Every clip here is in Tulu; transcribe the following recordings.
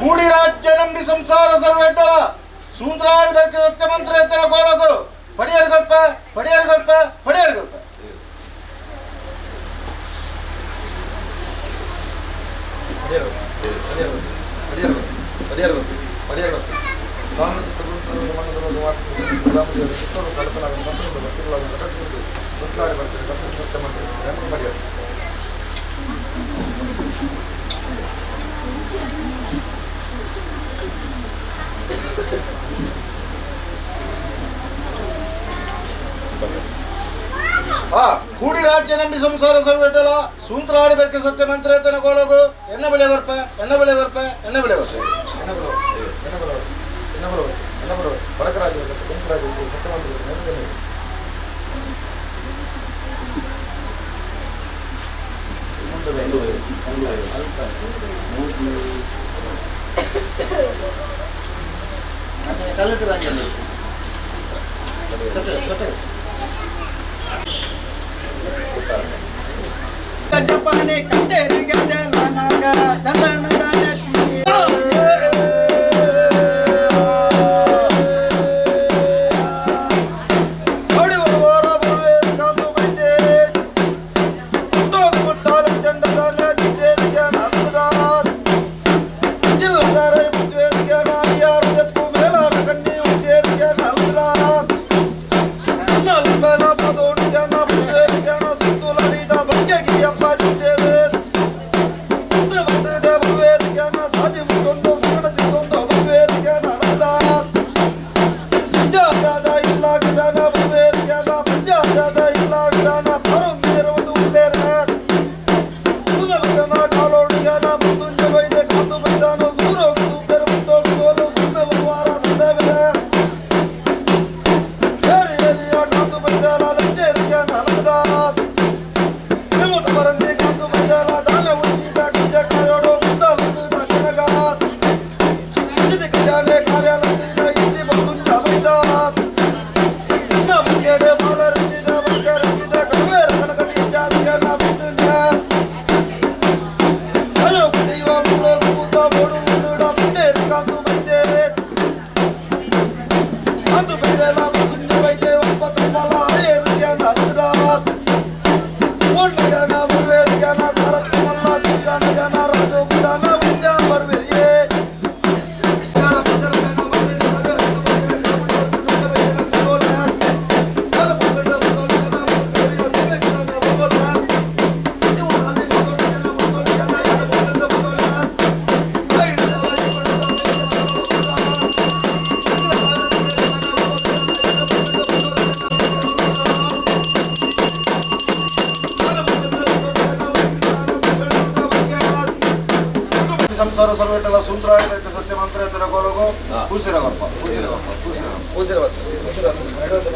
ಕೂಡಿ ರಾಜ್ಯ ನಂಬಿ ಸಂಸಾರ ಸರ್ವೇಟಲ ಸೂತ್ರಾಡಿ ಬೆರ್ಕ ಸತ್ಯಮಂತ್ರ ಎತ್ತರ ಕೋಲಗು ಪಡಿಯರು ಕೊರ್ಪ ಪಡಿಯರು ಕೊರ್ಪ ಪಡಿಯರು ಕೊರ್ಪ. ಕೂಡಿ ರಾಜ್ಯ ನಂಬಿ ಸಂಸಾರ ಸರ್ವೇಟಲ ಸೂತ್ರಾಡಿ ಬೆರ್ಕ ಸತ್ಯಮಂತ್ರ ಎತ್ತರ ಕೋಲಗು ಎನ್ನ ಬೆಲೆ ಕೊರ್ಪ ಎನ್ನ ಬೆಲೆ ಕೊರ್ಪ ಎನ್ನ ಬೆಲೆ ಕೊರ್ಪ. ಜಪಾನೆ ಕತ್ತೇರಿಗೆ ನಾಗ ಚಂದ್ರನ ದಾನೆ. ಸಂಸಾರ ಸರ್ವೇಟಲ ಸೂತ್ರಾಡಿ ಬೆರ್ಕ ಸತ್ಯಮಂತ್ರ ಎತ್ತರ ಕೋಲಗು ಪೂಸಿರ ಕೊರ್ಪ ಪೂಸಿರ ಕೊರ್ಪ ಪೂಸಿರ ಕೊರ್ಪ.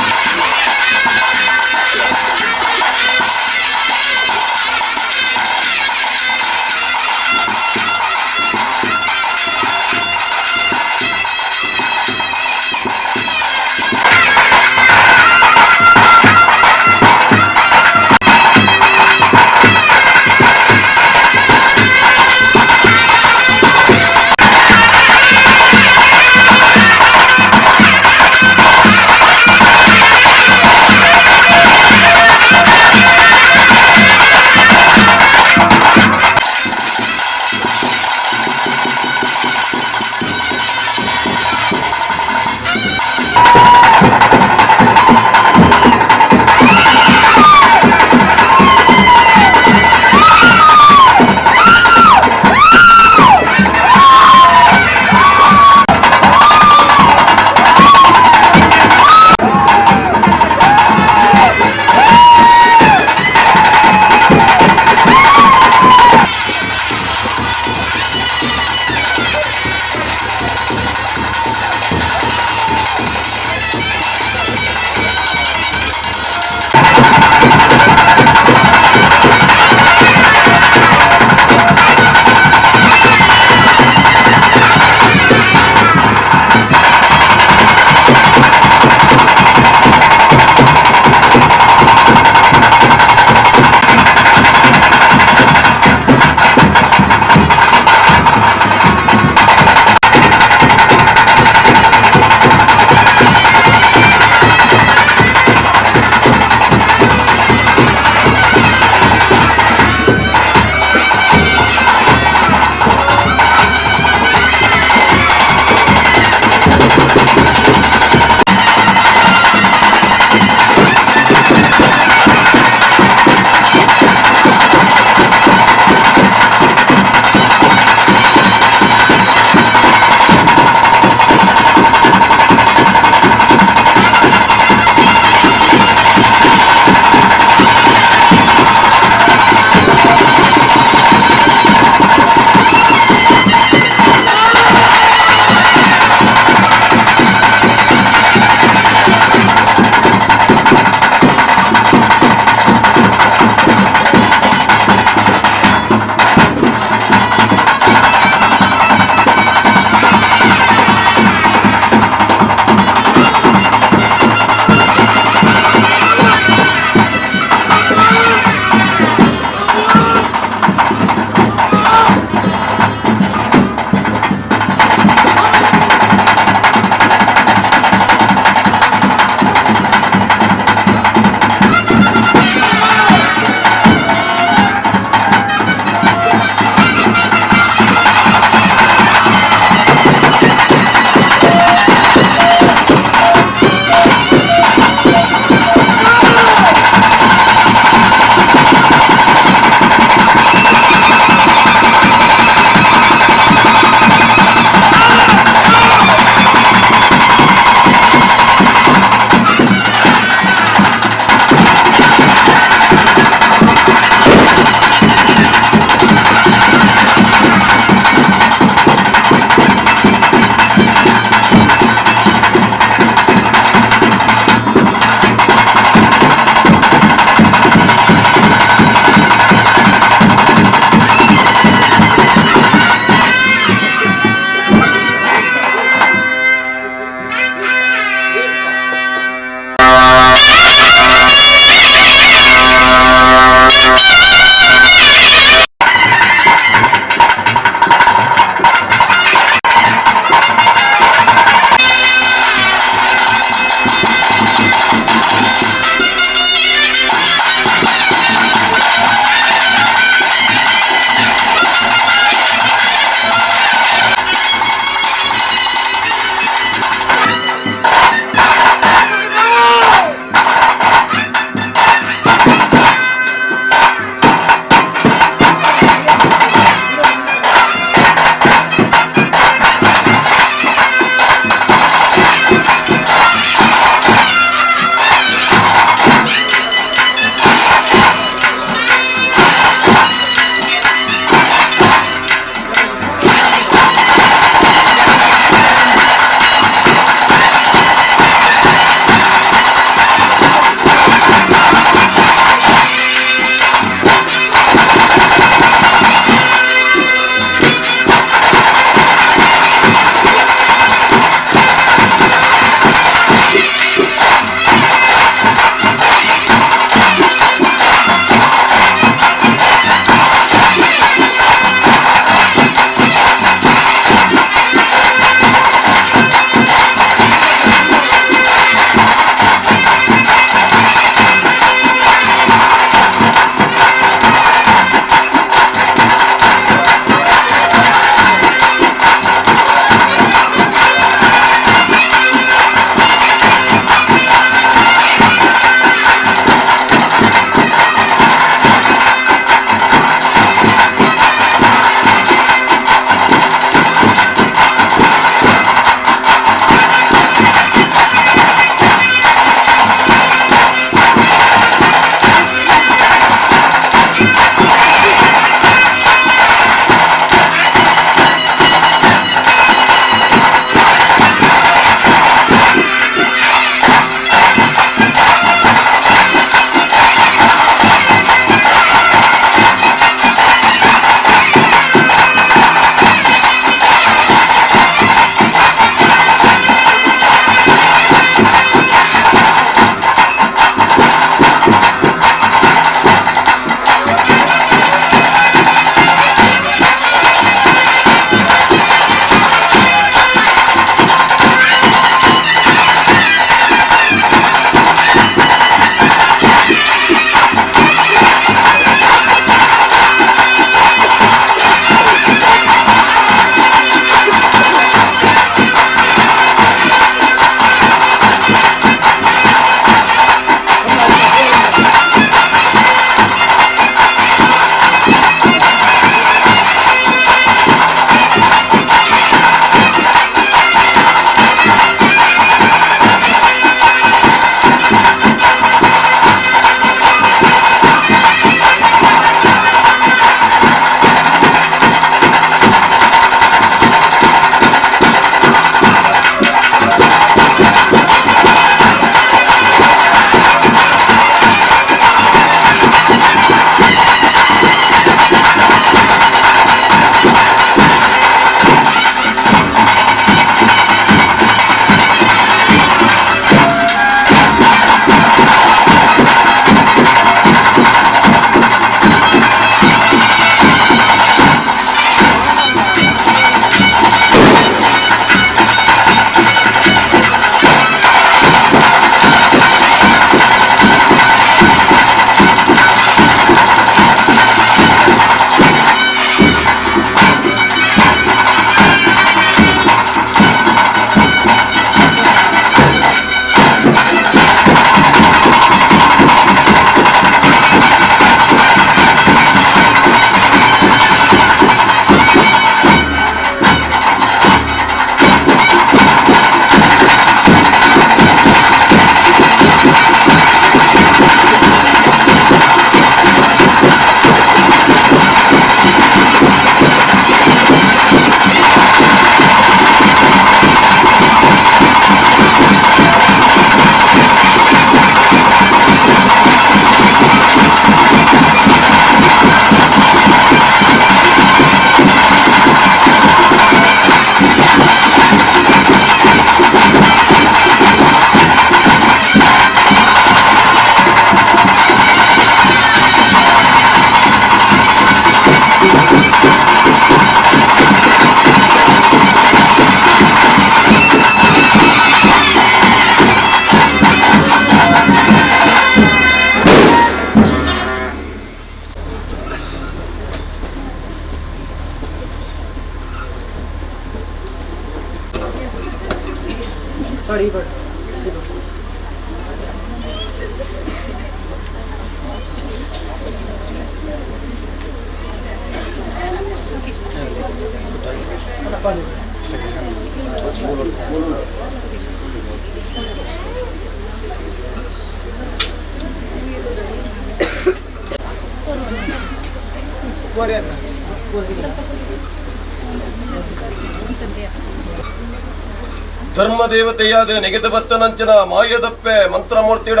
ಧರ್ಮದೇವತೆಯಾದ ನೆಗೆದ ಬತ್ತನಂಚಿನ ಮಾಯದಪ್ಪೆ ಮಂತ್ರಮೂರ್ತಿಡ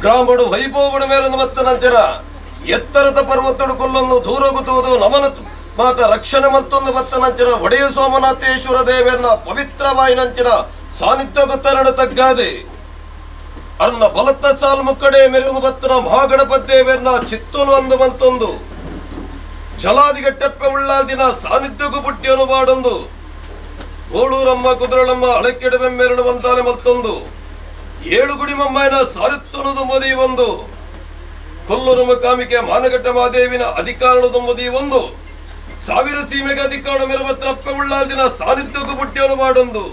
ಗ್ರಾಮಡು ವೈಭೋಗಡು ಮೇಲನ್ನು ಬತ್ತನಂಚಿನ ಎತ್ತರದ ಪರ್ವತಡು ಕೊಲ್ಲೊಂದು ದೂರಗುತ್ತುವುದು ನಮನ ಮಾತ ರಕ್ಷಣೆ ಮತ್ತೊಂದು ಬತ್ತನಂಚಿನ ಒಡೆಯ ಸೋಮನಾಥೇಶ್ವರ ದೇವರನ್ನ ಪವಿತ್ರವಾಯಿನಂಚಿನ ಸಾನ್ನಿಧ್ಯ ಗೊತ್ತರಣ ತಗ್ಗಾದೆ ಅನ್ನ ಬಲತ್ತ ಸಾಲು ಮುಕ್ಕಡೆ ಮೆರುನು ಬತ್ತನ ಮಹಾಗಣಪತಿ ದೇವರನ್ನ ಚಿತ್ತನು ಅಂದು ಬಂತೊಂದು ಜಲಾದಿಗಟ್ಟೆಪ್ಪೆ ಉಳ್ಳಾದಿನ ಸಾನ್ನಿಧ್ಯಕ್ಕೂ ಪುಟ್ಟಿಯನ್ನು ಬಾಡೊಂದು ಗೋಳೂರಮ್ಮ ಕುದುರಳಮ್ಮ ಅಳಕೆಡವೆಮ್ಮೆರಡು ಬಂತಾನೆ ಮತ್ತೊಂದು ಏಳು ಗುಡಿ ಮಮ್ಮಾಯನ ಸಾರುತ್ತನದು ಮದಿ ಒಂದು ಕೊಲ್ಲೂರು ಮುಖಾಮಿಕೆ ಮಾನಗಟ್ಟ ಮಹಾದೇವಿನ ಅಧಿಕಾರಣದ ಮದಿ ಒಂದು ಸಾವಿರ ಸೀಮೆಗೆ ಅಧಿಕಾರ ಮೆರವತ್ರ ಉಳ್ಳಾದಿನ ಸಾನ್ನಿಧ್ಯಕ್ಕೂ ಪುಟ್ಟಿಯನ್ನು ಮಾಡೊಂದು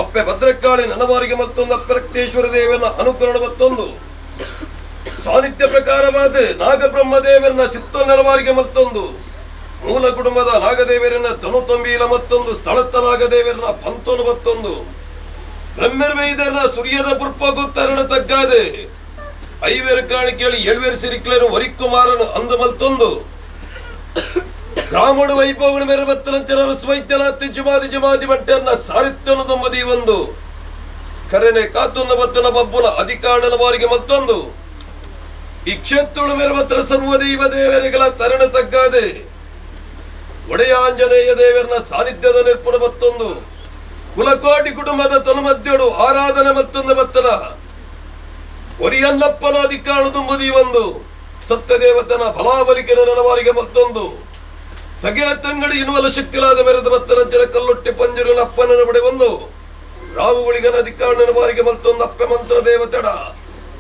ಅಪ್ಪೆ ಭದ್ರಕಾಳಿ ನನವಾರಿಗೆ ಮತ್ತೊಂದು ಅಪ್ಪರಕ್ತೇಶ್ವರ ದೇವನ ಅನುಕರಣ ಮತ್ತೊಂದು ಸಾನ್ನಿಧ್ಯ ಪ್ರಕಾರವಾದ ನಾಗಬ್ರಹ್ಮದೇವನ ಚಿತ್ತ ನೆರವಾರಿಗೆ ಮತ್ತೊಂದು ಮೂಲ ಕುಟುಂಬದ ನಾಗದೇವರನ್ನ ತನು ತಂಬೀಲ ಮತ್ತೊಂದು ಸ್ಥಳತ್ತ ನಾಗದೇವರನ್ನ ಪಂತನು ಮತ್ತೊಂದು ಬ್ರಹ್ಮರ್ವೈದರನ ಸೂರ್ಯದ ಪುರ್ಪಗುತ್ತರಣ ತಗ್ಗಾದೆ ಐವೇರು ಕಾಣಿಕೆಯಲ್ಲಿ ಏಳ್ವೇರು ಸಿರಿಕ್ಲೇನು ವರಿಕುಮಾರನು ಅಂದು ಮಲ್ತೊಂದು ಗ್ರಾಮಡು ವೈಭವನ ಮೇರೆ ಸ್ವೈತ್ಯನಾಥ್ ಜುಮಾದಿ ಜುಮಾದಿ ಬಂಟೆರ್ನ ಸಾರಿತ್ಯನು ದೊಮ್ಮದಿ ಒಂದು ಕರೆನೆ ಕಾತೊಂದು ಬತ್ತನ ಬಬ್ಬುನ ಅಧಿಕಾರಣನ ಬಾರಿಗೆ ಮತ್ತೊಂದು ಈ ಕ್ಷೇತ್ರಳು ಮೇರೆ ಸರ್ವದೈವ ದೇವರಿಗಳ ತರಣ ತಗ್ಗಾದೆ ಒಡೆಯಾಂಜನೇಯ ದೇವರನ ಸಾನ್ನಿಧ್ಯದ ನಿರ್ಪುಣ ಮತ್ತೊಂದು ಕುಲಕೋಟಿ ಕುಟುಂಬದ ತನುಮಧ್ಯಡು ಆರಾಧನೆ ಮತ್ತೊಂದು ಬತ್ತನ ಒರಿಯಲ್ಲಪ್ಪನ ಅಧಿಕಾರಣ ತುಂಬದಿ ಒಂದು ಸತ್ಯದೇವತನ ಬಲಾಬಲಿಕೆನ ನನವಾರಿಗೆ ಮತ್ತೊಂದು ತಗೆಯ ತಂಗಡಿ ಇನುವಲ ಶಕ್ತಿಲಾದ ಮೆರೆದ ಬತ್ತನ ಜನ ಕಲ್ಲೊಟ್ಟಿ ಪಂಜುರಿನ ಅಪ್ಪನ ಬಡೆ ಒಂದು ರಾವುಗಳಿಗನ ಅಧಿಕಾರಣ ಬಾರಿಗೆ ಮತ್ತೊಂದು ಅಪ್ಪೆ ಮಂತ್ರ ದೇವತೆಡ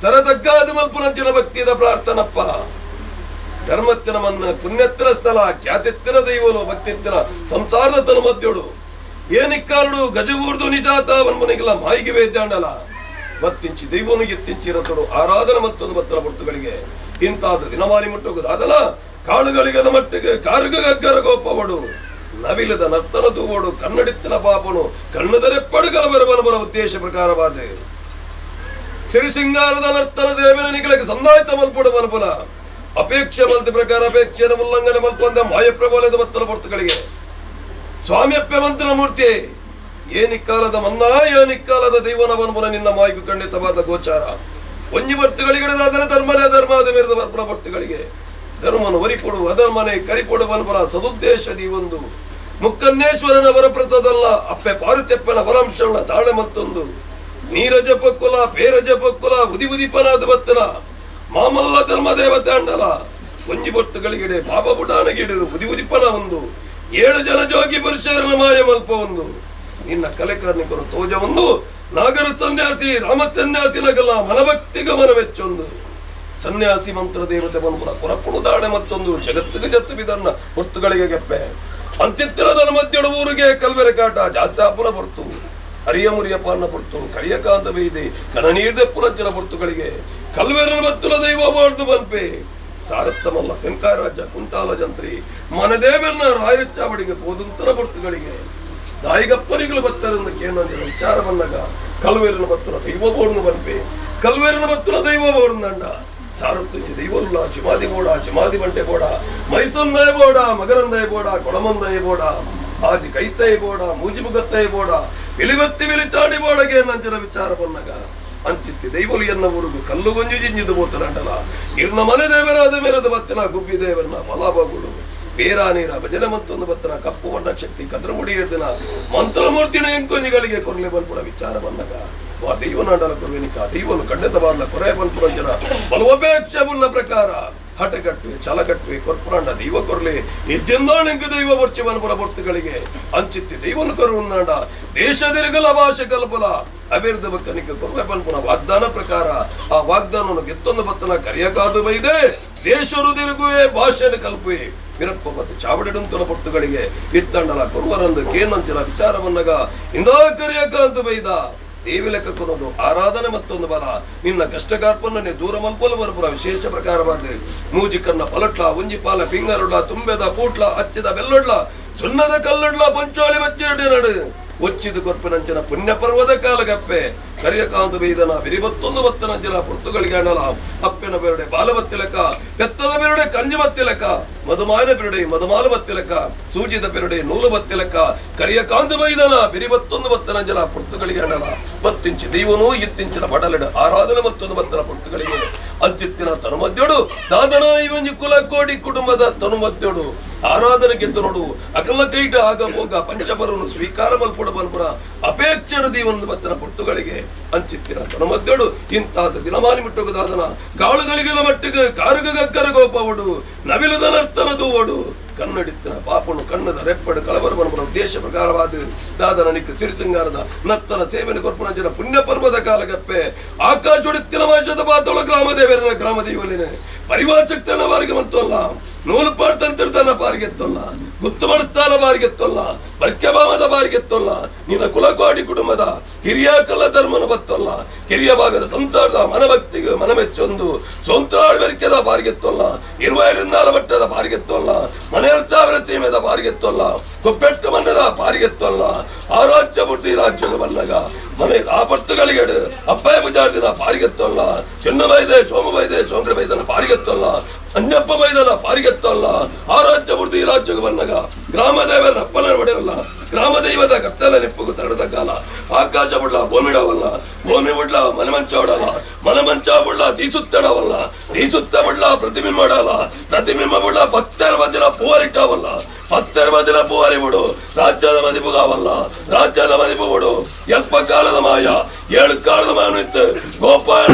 ತರತಗ್ಗಾದ ಮಲ್ಪುನಂಚಿನ ಭಕ್ತಿದ ಪ್ರಾರ್ಥನಪ್ಪ. ಧರ್ಮತ್ತಿನ ಮನ್ನ ಪುಣ್ಯತ್ತಿನ ಸ್ಥಳ ಖ್ಯಾತಿತ್ತಿನ ದೈವನು ಭಕ್ತಿತ್ತಿನ ಸಂಸಾರದ ತನು ಮಧ್ಯೋಡು ಏನಿಕ್ಕಾಲುಡು ಗಜವೂರ್ದು ನಿಜಾತ ಮನಿಗೆಲ್ಲ ಮಾಯಿಗೆ ವೇದ್ಯಾಂಡಲ ಮತ್ತಿಂಚಿ ದೈವನು ಎತ್ತಿಂಚಿರತಡು ಆರಾಧನೆ ಮತ್ತೊಂದು ಮತ್ತರ ಪುರ್ತುಗಳಿಗೆ ಇಂತಾದ ದಿನಮಾನಿ ಮುಟ್ಟುವುದಾದಲ ಕಾಳುಗಳಿಗದ ಮಟ್ಟಿಗೆ ಕಾರುಗಗ್ಗರ ಗೋಪವಡು ನವಿಲದ ನರ್ತನ ತೂವಡು ಕನ್ನಡಿತ್ತಿನ ಪಾಪನು ಕಣ್ಣದರೆ ಪಡುಗಲ ಬರಬನ ಉದ್ದೇಶ ಪ್ರಕಾರವಾದ ಸಿರಿಸಿಂಗಾರದ ನರ್ತನ ದೇವನ ನಿಗಲಕ್ಕೆ ಸಂದಾಯ್ತ ಮಲ್ಪುಡ ಮಲ್ಪುಲ ಅಪೇಕ್ಷೆ ಮಲ್ತಿ ಪ್ರಕಾರ ಅಪೇಕ್ಷೆಯ ಉಲ್ಲಂಘನೆ ಮಲ್ಪಂದ ಮಾಯಪ್ರಬಲದ ಮತ್ತನ ಪೊರ್ತುಗಳಿಗೆ ಸ್ವಾಮಿಯಪ್ಪೆ ಮಂತ್ರ ಮೂರ್ತಿ ಏನಿಕ್ಕಾಲದ ಮನ್ನಾ ಏನಿಕ್ಕಾಲದ ದೈವನ ಬನ್ಮುನ ನಿನ್ನ ಮಾಯಿಗೂ ಖಂಡಿತವಾದ ಗೋಚಾರ. ಒಂಜಿ ಬರ್ತುಗಳಿಗೆ ಧರ್ಮನೇ ಧರ್ಮಾದ ಮೇರೆದ ಬರ್ಪುನ ಬರ್ತುಗಳಿಗೆ ಧರ್ಮನು ವರಿಪೊಡು ಅಧರ್ಮನೆ ಕರಿಪೊಡು ಬನ್ಪುರ ಸದುದ್ದೇಶ ಒಂದು ಮುಕ್ಕನ್ನೇಶ್ವರನ ವರಪ್ರಸಾದಲ್ಲ ಅಪ್ಪೆ ಪಾರುತೆಪ್ಪನ ವರಾಂಶಗಳ ತಾಳೆ ಮತ್ತೊಂದು ನೀರಜ ಪಕ್ಕುಲ ಪೇರಜ ಪಕ್ಕುಲ ಉದಿ ಉದಿಪನಾದ ಬತ್ತನ ಮಾಮಲ್ಲ ಧರ್ಮ ದೇವತೆ ಅಂಡಲ ಒಂಜಿ ಬೊಟ್ಟುಗಳಿಗಿಡೆ ಬಾಬಾ ಬುಡಾನಗಿಡಿದು ಉದಿ ಉದಿಪನ ಒಂದು ಏಳು ಜನ ಜೋಗಿ ಪುರುಷರನ ಮಾಯ ಮಲ್ಪ ಒಂದು ನಿನ್ನ ಕಲೆಕಾರ್ನಿಕರು ತೋಜ ಒಂದು ನಾಗರ ಸನ್ಯಾಸಿ ರಾಮ ಸನ್ಯಾಸಿ ನಗಲ ಮನಭಕ್ತಿಗ ಮನವೆಚ್ಚೊಂದು ಸನ್ಯಾಸಿ ಮಂತ್ರ ದೇವತೆ ಬನ್ಪುರ ಪುರಪುಡುದಾಣೆ ಮತ್ತೊಂದು ಜಗತ್ತಿಗೆ ಜತ್ತು ಬಿದನ್ನ ಹೊರ್ತುಗಳಿಗೆ ಗೆಪ್ಪೆ ಅಂತ್ಯತ್ತಿರದ ಮಧ್ಯಡು ಊರಿಗೆ ಕಲ್ಬೆರೆ ಕಾಟ ಜಾಸ್ತಿ ಆಪುನ ಹೊರ್ತು ಅರಿಯ ಮುರಿಯಪ್ಪನ ಪೊರ್ತು ಕರಿಯಕಾಂತ ಬೈದೆ ಕಣನೀರ್ದೆ ಪುರಜ್ಜನ ಪೊರ್ತುಗಳಿಗೆ ಕಲ್ವೆರನ ಬತ್ತುಲ ದೈವ ಬಾಳ್ದು ಬನ್ಪೆ ಸಾರತ್ತಮಲ್ಲ ತೆಂಕಾಯ ರಾಜ್ಯ ಕುಂತಾಲ ಜಂತ್ರಿ ಮನದೇವನ್ನ ರಾಯರಚ್ಚಾವಡಿಗೆ ಪೋದಂತರ ಪೊರ್ತುಗಳಿಗೆ ದಾಯಿಗಪ್ಪನಿಗಳು ಬತ್ತರೆಂದು ಕೇನಂಜನ ವಿಚಾರ ಬಂದಾಗ ಕಲ್ವೇರನ ಬತ್ತುಲ ದೈವ ಬೋರ್ನು ಬನ್ಪೆ ಕಲ್ವೇರನ ಬತ್ತುಲ ದೈವ ಬೋರ್ನಂಡ ಸಾರತ್ತುಂಜಿ ದೈವಲ್ಲ ಚಿಮಾದಿ ಬೋಡ ಚಿಮಾದಿ ಬಂಟೆ ಬೋಡ ಮೈಸಂದಯ ಬೋಡ ಮಗರಂದಯ ಬೋಡ ಕೊಳಮಂದಯ ಬೋಡ ಆಜಿ ಕೈತೈ ಬೋಡ ಮೂಜಿ ಮುಗತ್ತೈ ಬೋಡ ಇಳಿಬತ್ತಿ ವಿಲಿಚಾಡಿ ಬೋಡಗೆ ನಂಜನ ವಿಚಾರ ಬಂದಾಗ ಅಂಚಿತ್ತಿ ದೈವಲು ಎನ್ನ ಊರುಗು ಕಲ್ಲು ಗೊಂಜಿ ಜಿಂಜಿದು ಬೋತರಂಟಲ ಇರ್ನ ಮನೆ ದೇವರಾದ ಮೇರದ ಬತ್ತಿನ ಗುಬ್ಬಿ ದೇವರನ ಫಲಾಭಗಳು ಬೇರ ನೀರ ಭಜನೆ ಮತ್ತೊಂದು ಬತ್ತನ ಕಪ್ಪು ಬಣ್ಣ ಶಕ್ತಿ ಕದ್ರಮುಡಿ ಎದ್ದಿನ ಮಂತ್ರಮೂರ್ತಿನ ಎಂಕೊಂಜಿಗಳಿಗೆ ಕೊರಲೆ ಬಲ್ಪುರ ವಿಚಾರ ಬಂದಾಗ ಆ ದೈವನಾಂಡಲ ಕೊರ್ವೆನಿಕ ದೈವನು ಖಂಡಿತ ಬಾರ್ಲ ಕೊರೆ ಬಲ್ಪುರ ಜನ ಬಲವಪೇಕ್ಷೆ ಬುಲ್ಲ ಪ್ರಕಾರ ಹಠ ಕಟ್ಟುವೆ ಛಲ ಕಟ್ಟುವೆ ಕೊರ್ಪುರಾಂಡ ದೈವ ಕೊರ್ಲೆ ನಿಜ್ಜಂದಾಣಂಕ ದೈವ ಬರ್ಚಿ ಬನ್ಪುರ ಬರ್ತುಗಳಿಗೆ ಅಂಚಿತ್ತಿ ದೈವನು ಕರುನ್ನಾಂಡ ದೇಶದಿರುಗಲ ಭಾಷೆ ಕಲ್ಪಲ ಅಭಿವೃದ್ಧಿ ಬಕ್ಕನಿಕ ಕೊರ್ವೆ ಬಲ್ಪುನ ವಾಗ್ದಾನ ಪ್ರಕಾರ ಆ ವಾಗ್ದಾನವನ್ನು ಗೆತ್ತೊಂದು ಬತ್ತನ ಕರಿಯಕಾದು ಬೈದೆ. ದೇಶರು ತಿರುಗುವೆ ಭಾಷೆಯನ್ನು ಕಲ್ಪುವೆ ವೀರಪ್ಪ ಮತ್ತು ಚಾವಡಿಡುಂತನ ಪೊರ್ತುಗಳಿಗೆ ಇತ್ತಂಡಲ ಕೊರುವರಂದು ಕೇನಂಚಿನ ವಿಚಾರವನ್ನಗ ಇಂದಾ ಕರಿಯಕ ಅಂತ ಬೈದ ದೇವಿ ಲೆಕ್ಕಕ್ಕೊಂದು ಆರಾಧನೆ ಮತ್ತೊಂದು ಬಲ ನಿನ್ನ ಕಷ್ಟಕಾರ್ಪನ್ನೇ ದೂರ ಮಲ್ಪೊಲು ಬರಪುರ ವಿಶೇಷ ಪ್ರಕಾರವಾದ ಮೂಜಿ ಕನ್ನ ಪಲಟ್ಲ ಒಂಜಿ ಪಾಲ ಪಿಂಗರುಡ್ಲ ತುಂಬೆದ ಪೂಟ್ಲ ಅಚ್ಚಿದ ಬೆಲ್ಲೊಡ್ಲ ಸುಣ್ಣದ ಕಲ್ಲುಡ್ಲ ಪಂಚೋಳಿ ಬಚ್ಚಿರಡಿ ನಡು ಒಚ್ಚಿದ ಕೊರ್ಪಿನಂಚಿನ ಪುಣ್ಯ ಪರ್ವದ ಕಾಲಗಪ್ಪೆ ಕರಿಯಕಾಂತ ಬೈದನ ಬಿರಿಬತ್ತೊಂದು ಬತ್ತನಂಚಿನ ಪುರ್ತುಗಳಿಗೆ ಅಣಲ ಅಪ್ಪನ ಬೆರಡೆ ಬಾಲಬತ್ತಿಲಕ ಪೆತ್ತದ ಬೆರಡೆ ಕಂಜಿ ಬತ್ತಿಲಕ ಮಧುಮಾಯನ ಬೆರಡೆ ಮಧುಮಾಲ ಬತ್ತಿಲಕ ಸೂಜಿದ ಬೆರಡೆ ನೂಲು ಬತ್ತಿಲಕ ಕರಿಯಕಾಂತ ಬೈದನ ಬಿರಿಬತ್ತೊಂದು ಬತ್ತನಂಚಿನ ಪುರ್ತುಗಳಿಗೆ ಅಣಲ ಬತ್ತಿಂಚಿ ದೈವನೂ ಇತ್ತಿಂಚಿನ ಬಡಲೆಡು ಆರಾಧನೆ ಮತ್ತೊಂದು ಬತ್ತನ ಪುರ್ತುಗಳಿಗೆ ಅಂಚಿತ್ತಿನ ತನುಮದ್ಯೋಡು ದಾದನ ಇವಂಜಿ ಕುಲಕೋಡಿ ಕುಟುಂಬದ ತನುಮದ್ಯೋಡು ಆರಾಧನೆ ಗೆದ್ದರೋಡು ಅಕಲ ಕೈಟ ಆಗ ಭೋಗ ಪಂಚಬರನು ಸ್ವೀಕಾರ ಮಲ್ಪುಡ ಮಲ್ಪುರ ಅಪೇಕ್ಷೆನು ದೀವನ ಬತ್ತನ ಪುರ್ತುಗಳಿಗೆ ಅಂಚಿತ್ತಿನ ತನುಮದ್ಯೋಡು ಇಂತಾದ ದಿನಮಾನಿ ಮುಟ್ಟುಗದಾದನ ಕಾಳುಗಳಿಗೆ ಮಟ್ಟಿಗೆ ಕಾರುಗ ಗಕ್ಕರ ಗೋಪವಡು ನವಿಲದ ನರ್ತನ ದೂವಡು ಕನ್ನಡಿತ್ತಿನ ಪಾಪನು ಕಣ್ಣದ ರೆಪ್ಪಡು ಕಳವರ ಮನಪುರ ಉದ್ದೇಶ ಪ್ರಕಾರವಾದ ದಾದನ ನಿಕ್ಕ ಸಿರಿಸಿಂಗಾರದ ನರ್ತನ ಸೇವನೆ ಕೊರ್ಪುನ ಜನ ಪುಣ್ಯ ಪರ್ವದ ಕಾಲಗಪ್ಪೆ ಆಕಾಶೊಡಿತ್ತಿನ ಮಾಶದ ಪಾತೊಳ ಗ್ರಾಮದೇವರನ ಗ್ರಾಮದೇವಲಿನ ಪರಿವಾಚಕ್ತನ ಬಾರಿಗೆ ಮಂತೊಲ್ಲ ನೂಲು ಪಾಡ್ತಂತಿರ್ತಾನ ಬಾರಿಗೆತ್ತೊಲ್ಲ ಗುತ್ತು ಮಾಡಿಸ್ತಾನ ಬಾರಿಗೆತ್ತೊಲ್ಲ ಬರ್ಕೆಬಾಮದ ಬಾರಿಗೆತ್ತೊಲ್ಲ ನಿನ್ನ ಕುಲಕೋಡಿ ಕುಟುಂಬದ ಹಿರಿಯ ಕಲ ಧರ್ಮನ ಬತ್ತೊಲ್ಲ ಕಿರಿಯ ಭಾಗದ ಸಂಸಾರದ ಮನಭಕ್ತಿಗೆ ಮನಮೆಚ್ಚೊಂದು ಸೋಂತ್ರಾಡ್ ಬೆರ್ಕೆದ ಬಾರಿಗೆತ್ತೊಲ್ಲ ಇರುವೈರಿಂದಾಲ ಬಟ್ಟದ ಬಾರಿಗೆತ್ತೊಲ್ಲ ಮನೆ ಸಾವಿರ ಸೀಮೆದ ಬಾರಿಗೆತ್ತೊಲ್ಲ ಕೊಪ್ಪೆಟ್ಟು ಮನ್ನದ ಬಾರಿಗೆತ್ತೊಲ್ಲ ಆ ರಾಜ್ಯ ಪೂರ್ತಿ ರಾಜ್ಯದ ಬನ್ನಗ ಮನೆ ಆಪತ್ತುಗಳಿಗೆ ಅಪ್ಪಯ ಪೂಜಾರ್ದಿನ ಬಾರಿಗೆತ್ತೊಲ್ಲ ಚೆನ್ನ ಬೈದೆ ಸೋಮ ಬೈದೆ ಸೋಂಗ್ರ ಬೈದನ ಬಾರಿಗೆತ್ತೊಲ್ಲ ಅಣ್ಣಪ್ಪ ಬೈದನ ಬಾರಿಗೆತ್ತೊಲ್ಲ ಆ ರಾಜ್ಯ ಪೂರ್ತಿ ರಾಜ್ಯಕ್ಕೆ ಬನ್ನಗ ಗ್ರಾಮ ದೇವರ ಅಪ್ಪನ ಒಡೆಯಲ್ಲ ಗ್ರಾಮ ದೈವದ ಕತ್ತಲ ನಿಪ್ಪುಗು ತಡೆದ ಕಾಲ ಆಕಾಶ ಬುಡ್ಲ ಭೂಮಿಡವಲ್ಲ ಭೂಮಿ ಬುಡ್ಲ ಮನೆ ಮಂಚ ಹೊಡಲ್ಲ ಮನೆ ಮಂಚ ಬುಡ್ಲ ತೀಸುತ್ತಡವಲ್ಲ ತೀಸುತ್ತ ಬುಡ್ಲ ಪ್ರತಿಬಿಂಬ ಮಾಡಲ್ಲ ಪ್ರತಿಬಿಂಬ ಬುಡ್ಲ ಪತ್ತೆರ ಮಧ್ಯನ ಪೂವರಿಟ್ಟವಲ್ಲ ಪತ್ತೆರ ಮಧ್ಯನ ಪೂವರಿ ಬಿಡು ರಾಜ್ಯದ ಮದಿಪುಗಾವಲ್ಲ ರಾಜ್ಯದ ಮದಿಪು ಬಿಡು ಎಲ್ಪ ಕಾಲದ ಮಾಯ ಏಳು ಕಾಲದ ಮಾಯನು ಇತ್ತು ಗೋಪಾಲ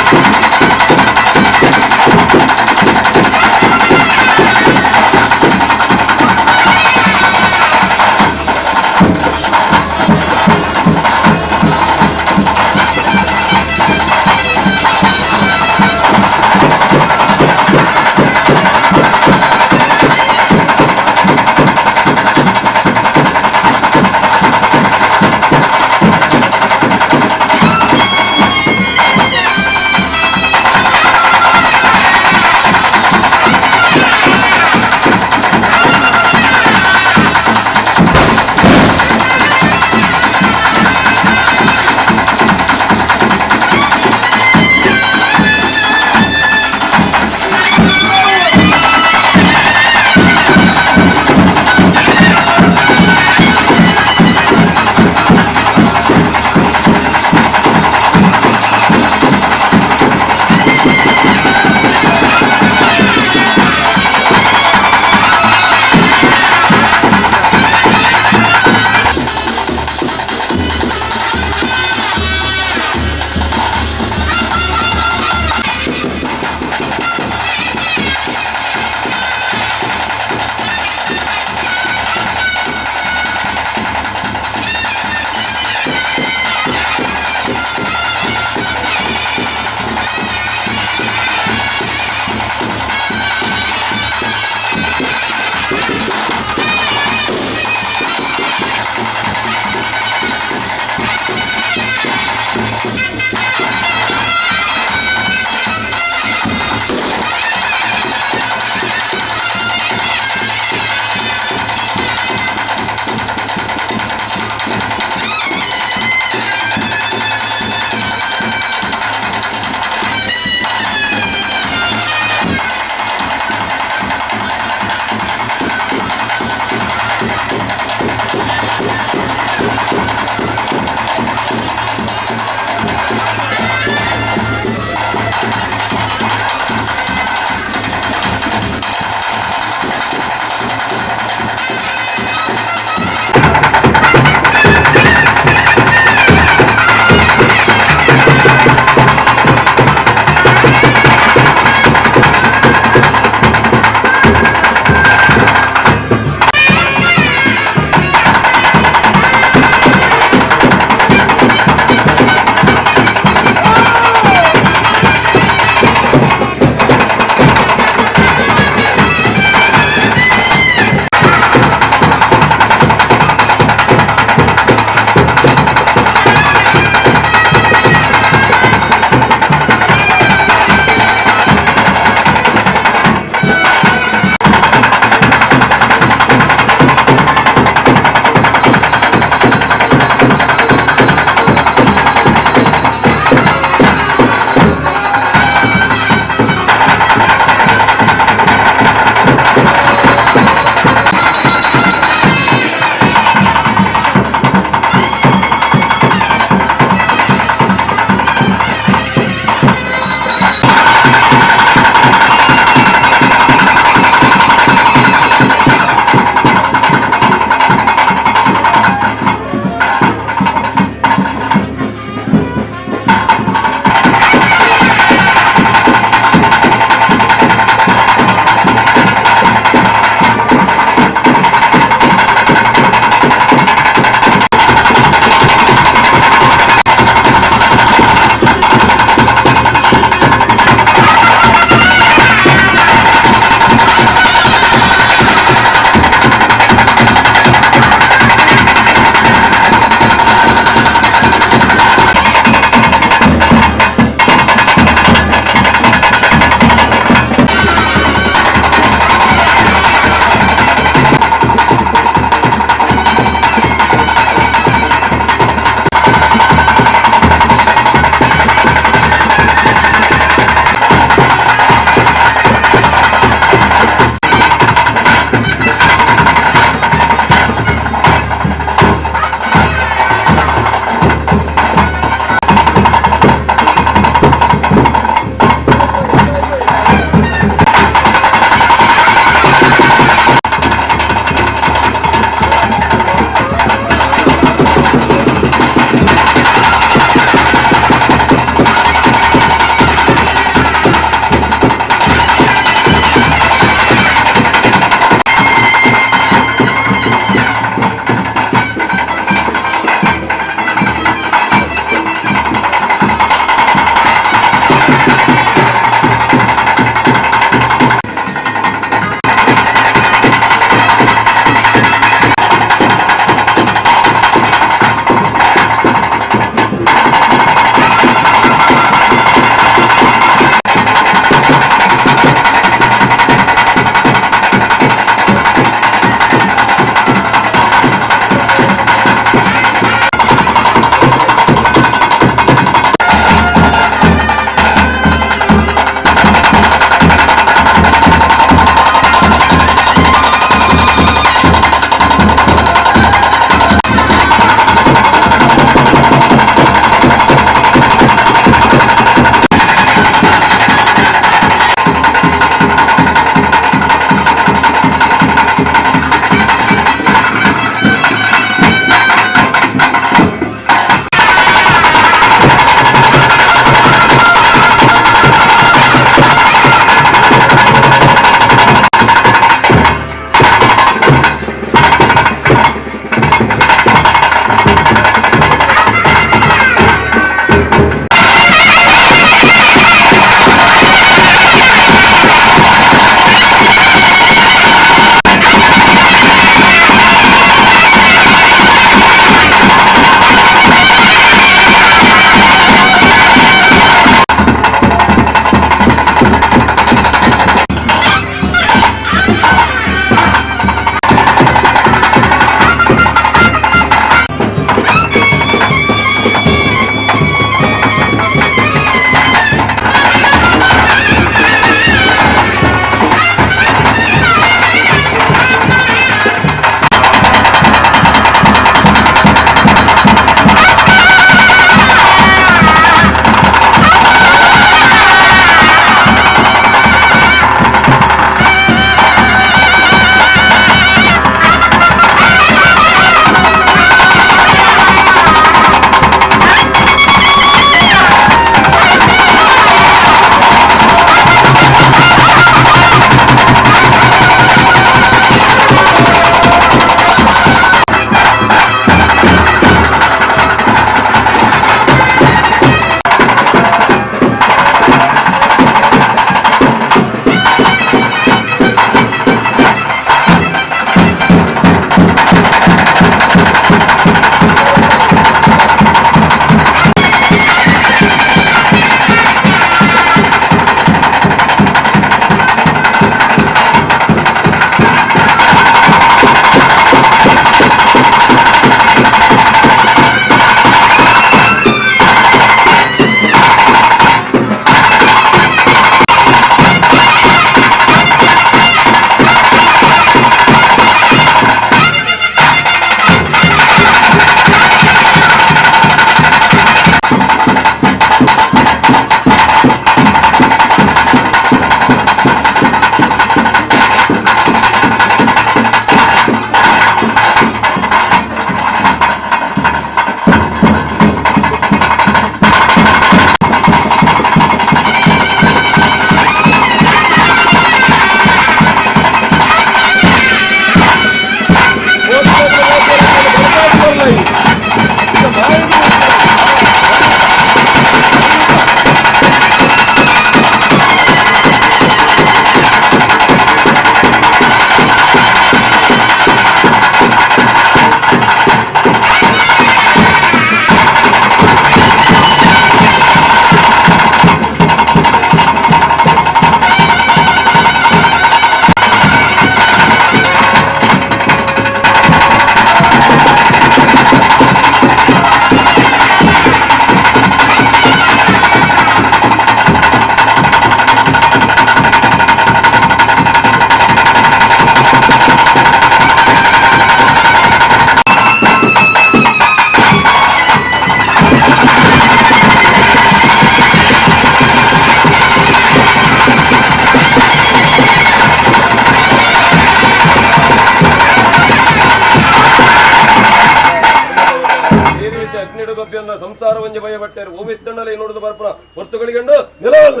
ರೀತಿ ಅಗ್ನಿಡ ಗೊಬ್ಬಿಯನ್ನ ಸಂಸಾರ ಒಂಜಿ ಭಯ ಬಟ್ಟೆರು ಓವಿತ್ತಣ್ಣಲ್ಲಿ ನೋಡುದು ಬರ್ಪುನ ಹೊರ್ತುಗಳಿಗಂಡು ನಿಲವಲ್ಲ.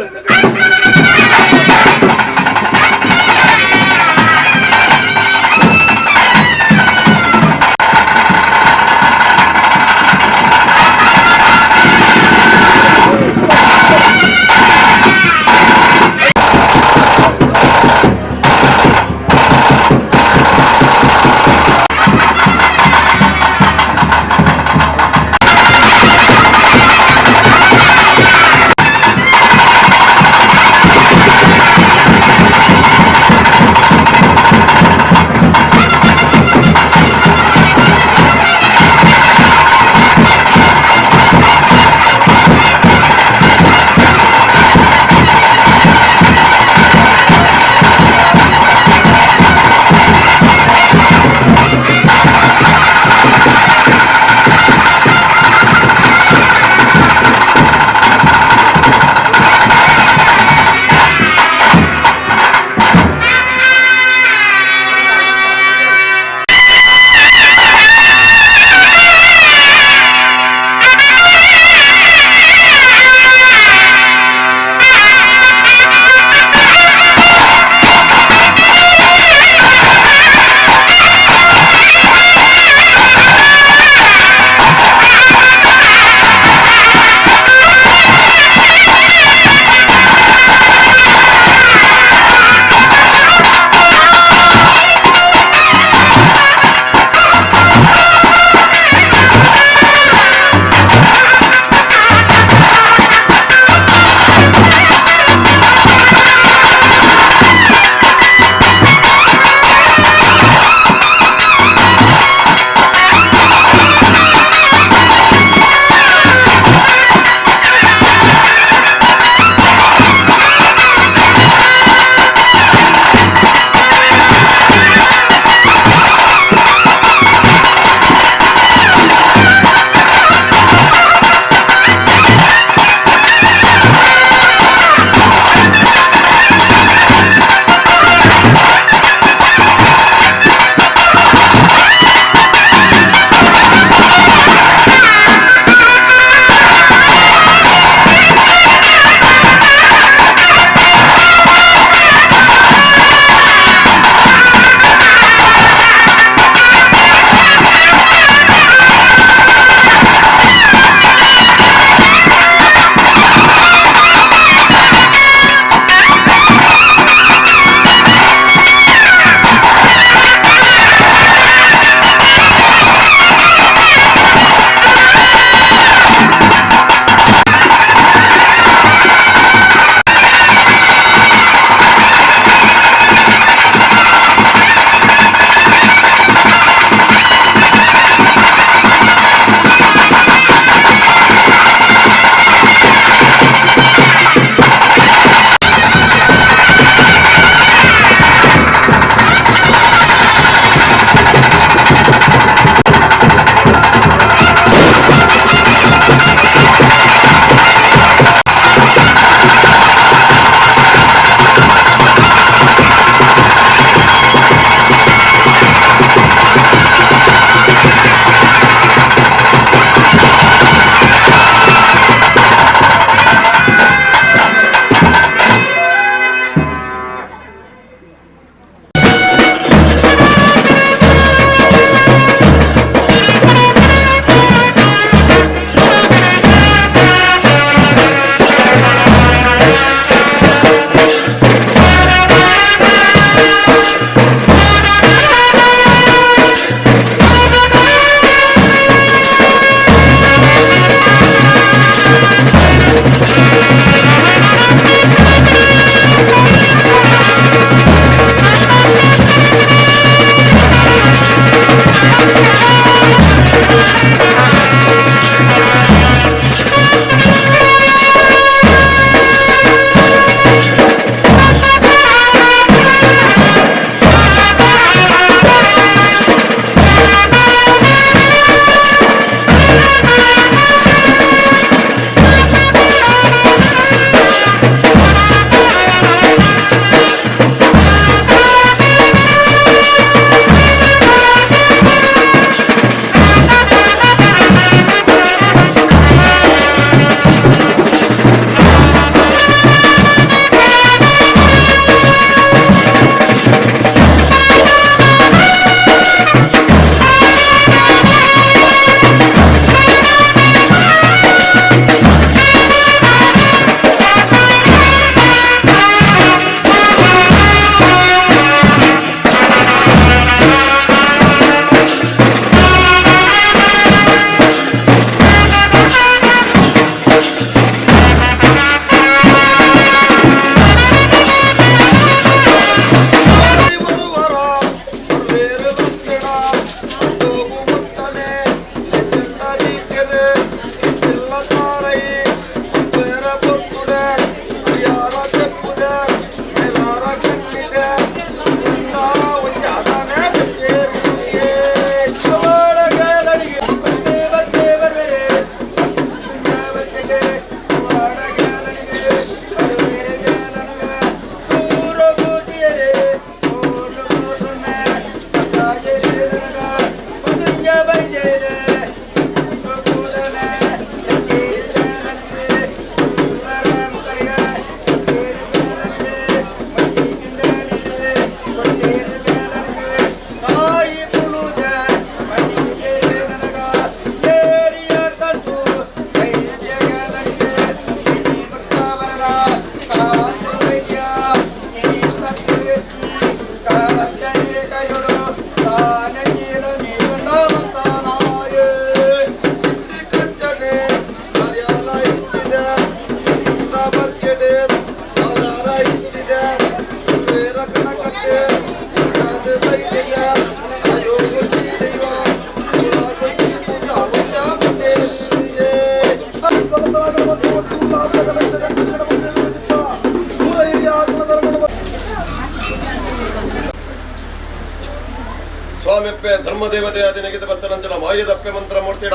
ಧರ್ಮದೇವತೆ ಆದಿನಗಿದ ಬತ್ತನಂಚಿನ ಮಾಯದಪ್ಪೆ ಮಂತ್ರ ಮೂರ್ತಿಡ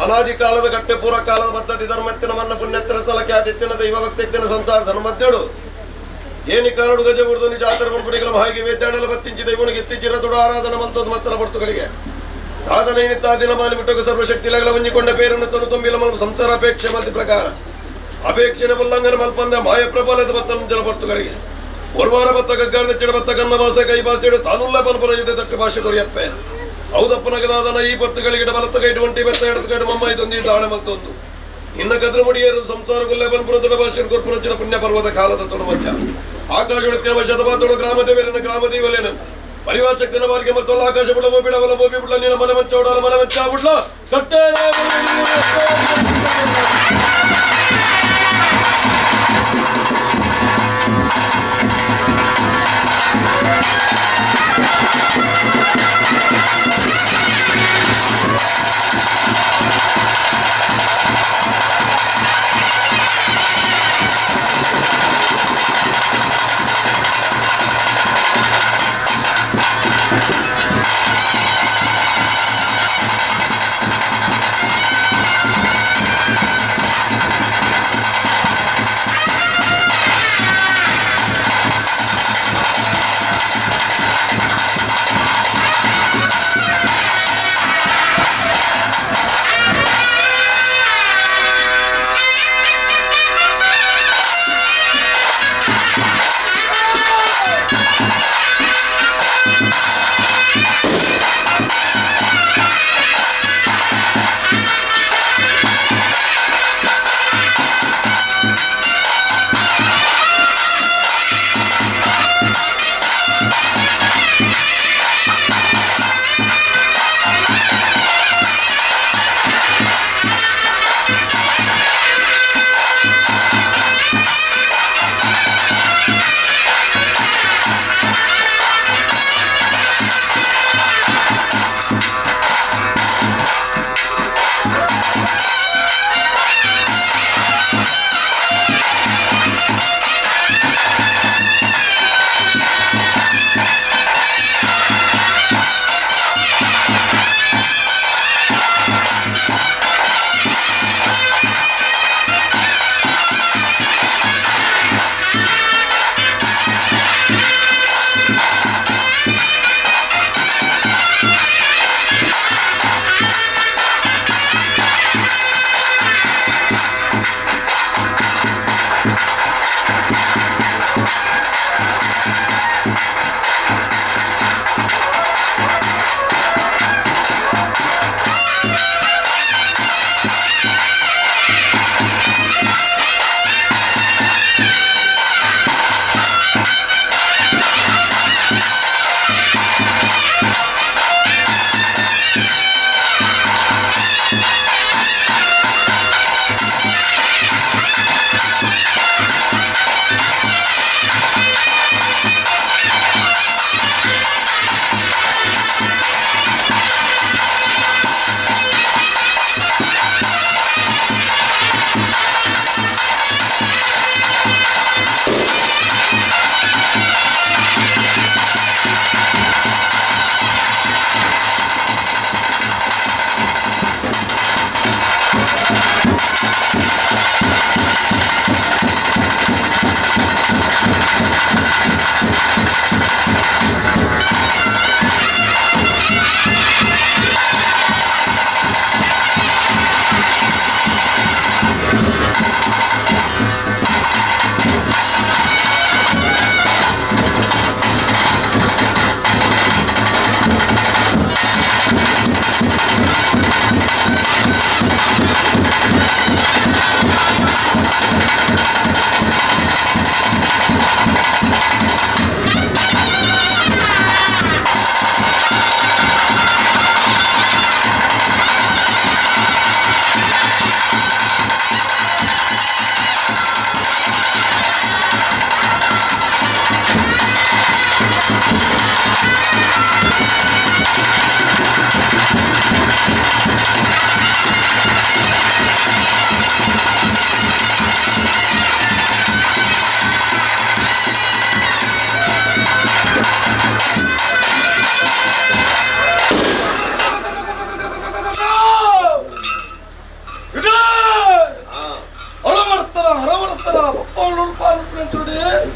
ಅನಾದಿ ಕಾಲದ ಕಟ್ಟೆ ಪೂರ್ವ ಕಾಲದ ಪದ್ಧತಿ ಧರ್ಮತ್ತಿನ ಮನ್ನ ಪುಣ್ಯತ್ರ ತಲಕೆ ಆದಿತ್ಯನ ದೈವ ಭಕ್ತಿನ ಸಂಸಾರ ಧರ್ಮದ್ದೇಡು ಏನಿ ಕಾರಡು ಗಜ ಬುಡ್ದು ನಿಜ ಆತರ ಪುರಿಗಳ ಮಹಾಗಿ ವೇದ್ಯಾಣಲ ಬತ್ತಿಂಚಿ ದೈವನಿಗೆ ಎತ್ತಿಚಿರ ತುಡು ಆರಾಧನ ಮಂತದ್ದು ಮತ್ತನ ಬರ್ತುಗಳಿಗೆ ಸಾಧನ ದಿನ ಮಾನಿ ಬಿಟ್ಟకు ಸರ್ವಶಕ್ತಿ ಲಗಲ ಒಂಜಿಕೊಂಡ ಪೇರನ್ನು ತೊನು ತುಂಬಿಲ ಮಲ್ಪ ಸಂಸಾರ ಅಪೇಕ್ಷೆ ಮಲ್ತಿ ಪ್ರಕಾರ ಅಪೇಕ್ಷೆನ ಉಲ್ಲಂಘನೆ ಮಲ್ಪಂದ ಮಾಯ ಪ್ರಬಲದ ಬತ್ತಲ ಬರ್ತುಗಳಿಗೆ ಒರ್ವಾರ ಬತ್ತ ಗಗ್ಗಾಳ ಚಿಡ ಬತ್ತ ಕನ್ನ ಭಾಷೆ ಕೈ ಭಾಷೆ ತಾನುಲ್ಲ ಪನ್ಪುರ ಇದೆ ತಕ್ಕ ಭಾಷೆ ಕೊರಿಯಪ್ಪೆ ಹೌದಪ್ಪನಗದಾದನ ಈ ಬರ್ತುಗಳಿಗೆ ಬಲತ್ತ ಕೈಟು ಒಂಟಿ ಬೆತ್ತ ಎಡದ ಕೈಟು ಮಮ್ಮ ಇದೊಂದು ದಾಣ ಮತ್ತೊಂದು ಇನ್ನ ಕದ್ರ ಮುಡಿಯರು ಸಂಸಾರ ಗುಲ್ಲೆ ಬನ್ಪುರ ದೊಡ್ಡ ಭಾಷೆ ಕೊರ್ಪುರ ಪುಣ್ಯ ಪರ್ವತ ಕಾಲದ ತೊಡು ಮಧ್ಯ ಆಕಾಶ ಶತಮಾತೋಡು ಗ್ರಾಮ ದೇವರನ್ನ ಗ್ರಾಮ ದೇವಲೇನ ಪರಿವಾರ ಶಕ್ತಿನ ಮಾರ್ಗ ಮತ್ತೊಲ್ಲ ಆಕಾಶ ಬುಡ ಬಿಡವಲ ಮೋಬಿ ಬಿಡ್ಲ ನಿನ್ನ ಮನೆ ಮಂಚ ಉಡಲ ಮನೆ ಮಂಚ ಬಿಡ್ಲ ಕಟ್ಟೆ.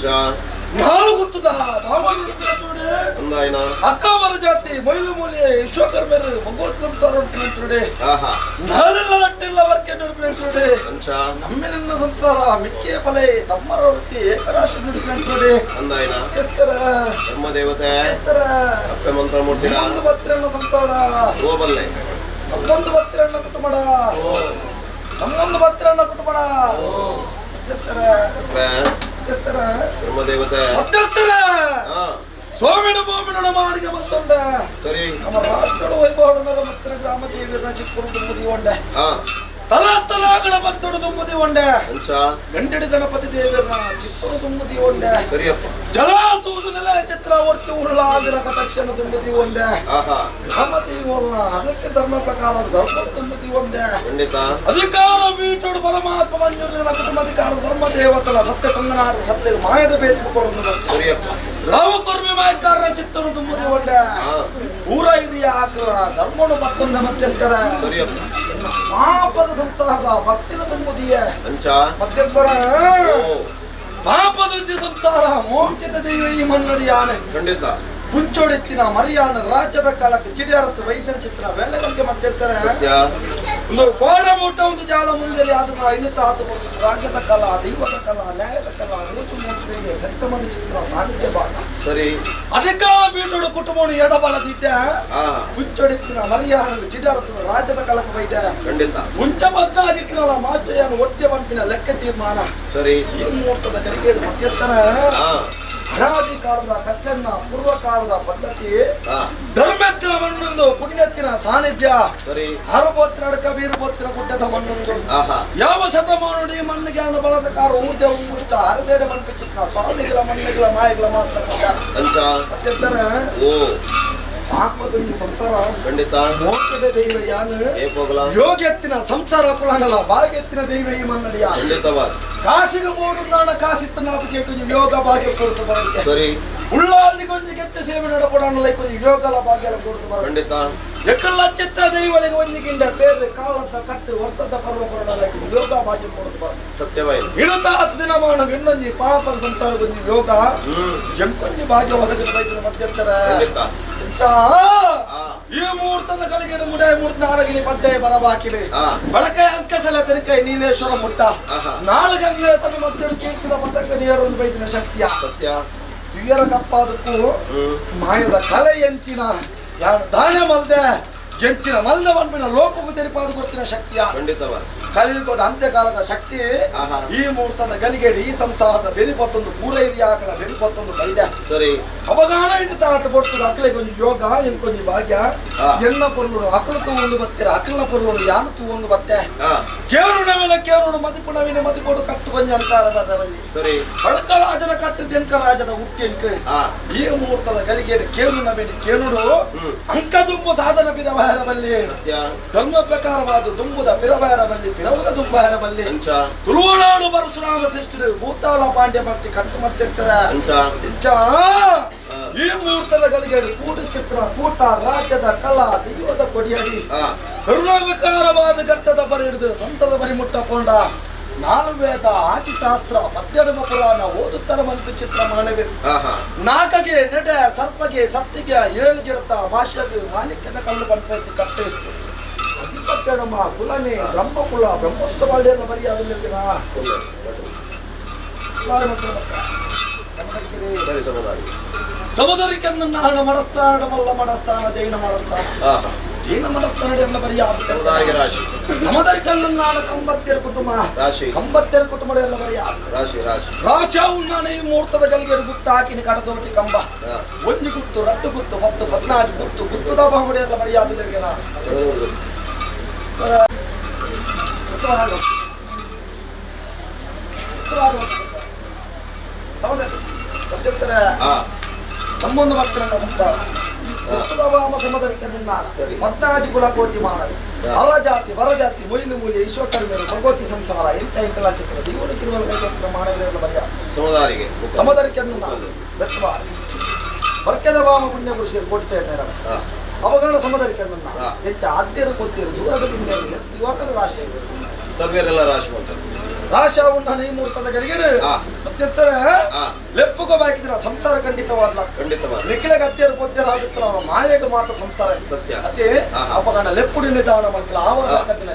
ನಾಲ್ಕು ಗೊತ್ತದ ಅಕ್ಕವರ ಜಾತಿ ಮೊಯ್ಲು ಮೂಲೆ ವಿಶ್ವಕರ್ಮರು ಭಗವತ್ ಸಂಸಾರ ಉಂಟು. ನಾನೆಲ್ಲ ನಟ್ಟಿಲ್ಲ ವರ್ಕೆ ನುಡಿಪಿನಂಟುಡೆ. ನಮ್ಮಿನ ಸಂಸಾರ ಮಿಕ್ಕೆ ಫಲೆ ತಮ್ಮರ ವೃತ್ತಿ ಏಕರಾಶಿ ನುಡಿಪಿನಂಟುಡೆ. ಎತ್ತರ ಧರ್ಮದೇವತೆ ಎತ್ತರ ಅಪ್ಪೆ ಮಂತ್ರಮೂರ್ತಿ ಒಂದು ಭಕ್ತರನ್ನ ಸಂಸಾರ ಹೋಬಲ್ಲೆ ನಮ್ಮೊಂದು ಭಕ್ತರನ್ನ ಕುಟುಂಬಡ ನಮ್ಮೊಂದು ಭಕ್ತರನ್ನ ಕುಟುಂಬಡ ಮಧ್ಯಸ್ಥರ ಅಪ್ಪೆ ಮಧ್ಯಸ್ಥರ ಧರ್ಮದೇವತೆ ಮಧ್ಯಸ್ಥರ ಹಾ ಸೋಮಿನ ಭೂಮಿನ ಮಾರಿಗೆ ಬಂತೊಂಡ ಸರಿ ನಮ್ಮ ರಾಷ್ಟ್ರದ ವೈಭವದ ಭಕ್ತರ ಗ್ರಾಮ ದೇವಿಯರ ಚಿಕ್ಕುರು ಮುದಿಗೊಂಡೆ ಹಾ ತಲಾ ತಲಾಗಳ ಬಂತೊಡು ತುಂಬುದಿ ಒಂಡೆ ಅಂಚ ಗಂಡಡಿ ಗಣಪತಿ ದೇವಿಯರ ಚಿಕ್ಕುರು ತುಂಬುದಿ ಒಂಡೆ ಸರಿಯಪ್ಪ ಜಲ ತೂದು ನೆಲ ಚಿತ್ರ ಒಟ್ಟು ಉರುಳಾದಿರ ಕಟಾಕ್ಷಣ ತುಂಬುದಿ ಒಂಡೆ ಆಹಾ ಗ್ರಾಮ ದೇವರ ಅದಕ್ಕೆ ಧರ್ಮ ಪ್ರಕಾರ ಧರ್ಮ ತುಂಬುದಿ ಒಂಡೆ ಖಂಡಿತ ಅಧಿಕಾರ ಬೀಟೋಡು ಪರಮಾತ್ಮ ಮಂಜೂರಿನ ಕುಟುಂಬಾಧಿಕಾರ ಧರ್ಮ ದೇವತನ ಸತ್ಯ ತಂದನಾಡ ಸತ್ಯ ಮಾಯದ ಭೇಟಿ ಕೊಡುವುದು ಸರಿಯಪ್ಪ ರಾವ ಕುರ್ಮಿ ಮಾಯಕಾರರ ಚಿತ್ತನು ತುಂಬುದಿ ಒಂಡೆ ಹಾ ಊರ ಇದೆಯ ಆಕರ ಧರ್ಮನು ಮತ್ತೊಂದು ಮಧ್ಯಸ್ಥರ ಸರಿಯಪ್ಪ ಪಾಪದ ಸಂಸಾರದ ಭಕ್ತಿನ ತುಂಬುದಿಯ ಅಂಚ ಮಧ್ಯಸ್ಥರ ಓ ಪಾಪದ ಸಂಸಾರ ಮೋಕ್ಷದ ದೈವ ಈ ಮನ್ನಡಿ ಯಾನೆ ಖಂಡಿತ ಪುಂಚೋಡೆತ್ತಿನ ಮರಿಯಾನ ರಾಜ್ಯದ ಕಾಲಕ್ಕೆ ಚಿಡಿಯಾರತ್ತು ವೈದ್ಯನ ಚಿತ್ರ ವೇಳೆಗಳಿಗೆ ಮಧ್ಯಸ್ಥರ ಸತ್ಯ ಒಂದು ಕೋಡ ಮೂಟ ಒಂದು ಜಾಲ ಮುಂದೆ ಅದನ್ನ ಐದು ತಾತು ರಾಜ್ಯದ ಕಲಾ ದೈವದ ಕಲಾ ನ್ಯಾಯದ ಕಲಾ ನೂತು ಮೂರ್ತಿಗೆ ಸೆಂತಮನ ಚಿತ್ರ ಸಾಹಿತ್ಯ ಭಾಗ ಸರಿ ಅಧಿಕಾರ ಬೀಟೋಡು ಕುಟುಂಬವನ್ನು ಎಡಬಲದಿದ್ದೆ ಹಾ ಪುಂಚೊಡೆತ್ತಿನ ಮರಿಯಾನ ಚಿಡಿಯಾರತ್ತು ರಾಜ್ಯದ ಕಾಲಕ್ಕೆ ವೈದ್ಯ ಖಂಡಿತ ಮುಂಚ ಬದ್ದಾಜಿಟ್ಟಿನಲ್ಲ ಮಾಚೆಯನ್ನು ಒತ್ತೆ ಬಂಪಿನ ಲೆಕ್ಕ ತೀರ್ಮಾನ ಸರಿ ಈ ಮುಹೂರ್ತದ ಕಲಿಕೆಯ ಮಧ್ಯಸ್ಥನ ಹಾ ಅನಾದಿಕಾಲದ ಕಟ್ಟನ್ನ ಪೂರ್ವಕಾಲದ ಪದ್ಧತಿ ಹಾ ಧರ್ಮೆತ್ತಿನ ಮಣ್ಣೊಂದು ಪುಣ್ಯತ್ತಿನ ಸಾನ್ನಿಧ್ಯ ಸರಿ ಆರುಬೋತ್ತಿನ ಅಡಕ ಬೀರುಬೋತ್ತಿನ ಗುಡ್ಡದ ಮಣ್ಣೊಂದು ಆಹಾ ಯಾವ ಶತಮಾನುಡಿ ಮಣ್ಣಿಗೆ ಹಣ ಬಳದ ಕಾರು ಊಜ ಉಂಗುಷ್ಟ ಹರದೇಡೆ ಮಣ್ಣು ಚಿತ್ರ ಸ್ವಾಮಿಗಳ ಮಣ್ಣಿಗಳ ಮಾಯಗಳ ಮಾತ್ರ ಪ್ರಚಾರ ಅಂಚ ಮಧ್ಯಸ್ಥರ ಓ ಆತ್ಮದಲ್ಲಿ ಸಂಸಾರ ಖಂಡಿತ ಮೋಕ್ಷದ ದೈವ ಯಾನು ಏ ಹೋಗಲ ಯೋಗ್ಯತ್ತಿನ ಸಂಸಾರ ಕುಲನಲ್ಲ ಭಾಗ್ಯತ್ತಿನ ದೈವ ಈ ಮನ್ನಡಿಯ ಖಂಡಿತವಾದ ಕಾಶಿಗೆ ಮೂಡುಂದಾಣ ಕಾಸಿತ್ತ ನಾಪಿಗೆ ಕೊಂಚ ಯೋಗ ಭಾಗ್ಯ ಕೊಡುತ್ತ ಬರಲಿಕ್ಕೆ ಸರಿ ಉಳ್ಳಾದಿ ಕೊಂಚ ಕೆಚ್ಚ ಸೇವೆ ನಡಪಡೋಣ ಕೊಂಚ ಯೋಗಲ ಭಾಗ್ಯ ಕೊಡುತ್ತ ಬರ ಖಂಡಿತ ಎಕ್ಕಲ್ಲ ಚಿತ್ತ ದೈವಳಿಗೆ ಒಂಜಿಗಿಂದ ಬೇರೆ ಕಾಲದ ಕಟ್ಟು ವರ್ಷದ ಪರ್ವ ಕೊಡೋಣ ಯೋಗ ಭಾಗ್ಯ ಕೊಡುತ್ತ ಬರ ಸತ್ಯವಾಯಿತು ಇಡುತ್ತ ಹತ್ತು ದಿನ ಮಾಡ ಇನ್ನೊಂಜಿ ಪಾಪದ ಸಂಸಾರ ಕೊಂಚ ಯೋಗ ಹ್ಮ್ ಎಂಕೊಂಜಿ ಭಾಗ್ಯ ಒದಗಿದ ಬೈದಿನ ಮಧ್ಯಸ್ಥರ ಖಂಡಿತ ಇಂಥ ಹಾ ಈ ಮುಹೂರ್ತದ ಕಲಿಗೆ ಮುಡೆ ಮೂರ್ತ ನಾರಗಿಲಿ ಪಡ್ಡೆ ಬರಬಾಕಿಲಿ ಹಾ ಬಳಕೆ ಅಂಕಸಲ ತೆರಿಕೈ ನೀಲೇಶ್ವರ ಮುಟ್ಟ ಆಹಾ. ನಾಳು ಗಂಗೆ ತನ್ನ ಮಕ್ಕಳು ಕೇಳ್ತಿದ ಪತಂಗ ನೀರೊಂದು ಬೈದಿನ ಶಕ್ತಿಯ ಸತ್ಯ ತುಯರ ಕಪ್ಪಾದಕ್ಕೂ ಹ್ಮ್ ಮಾಯದ ಕಲೆ ಎಂಚಿನ ಯಾರು ದಾನೆ ಮಲ್ದೆ ಎಂಚಿನ ಮಲ್ದ ಮನ್ಪಿನ ಲೋಕಕ್ಕೂ ತೆರಿಪಾದ ಗೊತ್ತಿನ ಶಕ್ತಿಯ ಖಂಡಿತವಾದ ಕಲಿಯುಗದ ಅಂತ್ಯಕಾಲದ ಶಕ್ತಿ ಆಹಾ. ಈ ಮುಹೂರ್ತದ ಗಲಿಗೆಡಿ ಈ ಸಂಸಾರದ ಬೆರಿಪತ್ತೊಂದು ಪೂರೈರಿಯಾಕಲ ಬೆರಿಪತ್ತೊಂದು ಬೈದೆ ಸರಿ ಅವಗಾನ ಇದು ತಾತ ಪೊರ್ತುಡು ಅಕಲೆ ಕೊಂಚ ಯೋಗ ಎಂಕೊಂಜಿ ಭಾಗ್ಯ ಆ. ಎನ್ನ ಪೊರ್ಲುಡು ಅಕಲು ತೂವೊಂದು ಬತ್ತೀರ ಅಕಲ್ನ ಪೊರ್ಲುಡು ಯಾನು ತೂವೊಂದು ಬತ್ತೆ ಹಾ ಕೇರುಣ ಮೇಲೆ ಕೇರುಣ ಮದಿಪುಣ ವಿನ ಮದಿಪೋಡು ಕಟ್ಟು ಕೊಂಜ ಅಂತಾರದಲ್ಲಿ ಸರಿ ಬಡಕ ರಾಜನ ಕಟ್ಟು ದೆನ್ಕ ರಾಜದ ಹುಟ್ಟಿ ಅಂಕ ಹಾ ಈ ಮುಹೂರ್ತದ ಗಲಿಗೆಡು ಕೇರುಣ ಮೇಲೆ ಕೇರುಡು ಹ್ಮ್. ಅಂಕ ದುಂಬು ಸಾಧನ ಬಿರವಹರಬಲ್ಲಿ ಸತ್ಯ ಧರ್ಮ ಪ್ರಕಾರವಾದ ದುಂಬುದ ಬಿರವಹರಬಲ್ಲಿ ಬಿರವದ ದುಂಬಹರಬಲ್ಲಿ ಅಂಚ ತುಳುವನಾಡು ಪರಶುರಾಮ ಶ್ರೇಷ್ಠರು ಭೂತಾಳ ಪಾಂಡ್ಯ ಭಕ್ತಿ ಕಟ್ಟು ಮಧ್ಯಸ್ಥರ ಅಂಚ ಇಚ್ಚ ಈ ಮುಹೂರ್ತದ ಗಳಿಗೆಡು ಕೂಡು ಚಿತ್ರ ಕೂಟ ರಾಜ್ಯದ ಕಲಾ ದೈವದ ಕೊಡಿಯಡಿ ಹಾ ಕರುಣಾವಿಕಾರವಾದ ಘಟ್ಟದ ಬರಿ ಹಿಡಿದು ಸಂತದ ಬರಿ ಮುಟ್ಟಕೊಂಡ ನಾಲು ವೇದ ಆದಿಶಾಸ್ತ್ರ ಮಧ್ಯಮ ಪುರಾಣ ಓದುತ್ತರ ಮಂತ್ರ ಚಿತ್ರ ಮಾನವಿ ಆಹಾ ನಾಕಗೆ ನೆಡೆ ಸರ್ಪಗೆ ಸತ್ತಿಗೆ ಏಳು ಜಡತ ಮಾಷಗೆ ಮಾಣಿಕ್ಯದ ಕಲ್ಲು ಬಂಪೈತಿ ಕಟ್ಟೆ ಅಧಿಪತ್ಯನಮ್ಮ ಕುಲನೆ ಬ್ರಹ್ಮಕುಲ ಬ್ರಹ್ಮೋತ್ಸವ ಬರಿಯಾದಿಲ್ಲ ಸರಿ ಸಮುದಾಯ ಸಮುದರಿಕೆಂದು ನಾನು ಮಡಸ್ತಾನ ಮಲ್ಲ ಮಡಸ್ತಾನ ಜೈನ ಮಡಸ್ತಾನ ಆಹಾ ಜೈನ ಮಡಸ್ತಾನ ಎಲ್ಲ ಬರಿಯಾದ ಸಮುದಾಯ ರಾಶಿ ಸಮದರಿಕೆಂದು ನಾನು ಕಂಬತ್ತೆರ ಕುಟುಂಬ ರಾಶಿ ಕಂಬತ್ತೆರ ಕುಟುಂಬ ಎಲ್ಲ ಬರಿಯಾದ ರಾಶಿ ರಾಶಿ ರಾಶಾವು ನಾನು ಈ ಮುಹೂರ್ತದ ಗಲಿಗೆ ಗುತ್ತ ಹಾಕಿನ ಕಡದೋಟಿ ಕಂಬ ಹಾ ಒಂದು ಗುತ್ತು ರಡ್ಡು ಗುತ್ತು 10 14 ಗುತ್ತು ಗುತ್ತುದ ಬಾಂಗುಡಿ ಎಲ್ಲ ಮರ್ಯಾದಿಲ್ಲ ಹೌದು. ಹಾ ನಮ್ಮೊಂದು ಭಕ್ತರನ್ನ ಭಕ್ತ ಸರಿ. ಪದ್ನಾಜಿ ಕುಲ ಕೋಟಿ ಮಾನವಿ ಹಾ. ಅರಜಾತಿ ವರಜಾತಿ ಮೊಯ್ಲು ಮೂಲೆ ವಿಶ್ವಕರ್ಮರು ಭಗವತಿ ಸಂಸಾರ ಎಂತ ಇಂಕಲ ಚಿತ್ರ ದೇವರು ಕಿರುವಲ ಕೈಗೊತ್ತಿನ ಮಾನವರೆಲ್ಲ ಮರ್ಯಾದೆ ಸಮುದಾರಿಗೆ ಸಮದರಿಕೆಯನ್ನು ಬೆತ್ತಬಾರ ಬರ್ಕೆದ ಭಾವ ಪುಣ್ಯ ಪುರುಷರು ಕೋಟಿ ಸೇರ್ತಾರೆ ಹಾ ಅವಗಾನ ಸಮದರಿಕೆಯನ್ನು ಹಾ. ಹೆಚ್ಚು ಆದ್ಯರು ಕೊತ್ತಿರು ದೂರದ ಬಿಂದರು ಯುವಕರ ರಾಶಿ ಸರ್ವೇರೆಲ್ಲ ರಾಶಿ ಮಾಡ್ತಾರೆ ರಾಶಾವುಂಡ ಈ ಮುಹೂರ್ತದ ಗಡಿಗೆಡು ಹಾ. ಮಧ್ಯಸ್ಥರ ಲೆಪ್ಪುಗೋ ಬಾಕಿದ್ರ ಸಂಸಾರ ಖಂಡಿತವಾದ್ಲ ಖಂಡಿತವಾದ ನಿಖಿಲ ಗತ್ತಿಯರು ಪೊದ್ಯರ ಆಗುತ್ತಲ್ಲ ಅವನ ಮಾಯೆಗೆ ಮಾತ್ರ ಸಂಸಾರ ಸತ್ಯ. ಅದೇ ಅಪಗಣ ಲೆಪ್ಪುಡಿ ನಿಧಾನ ಮಂತ್ರ ಆವರ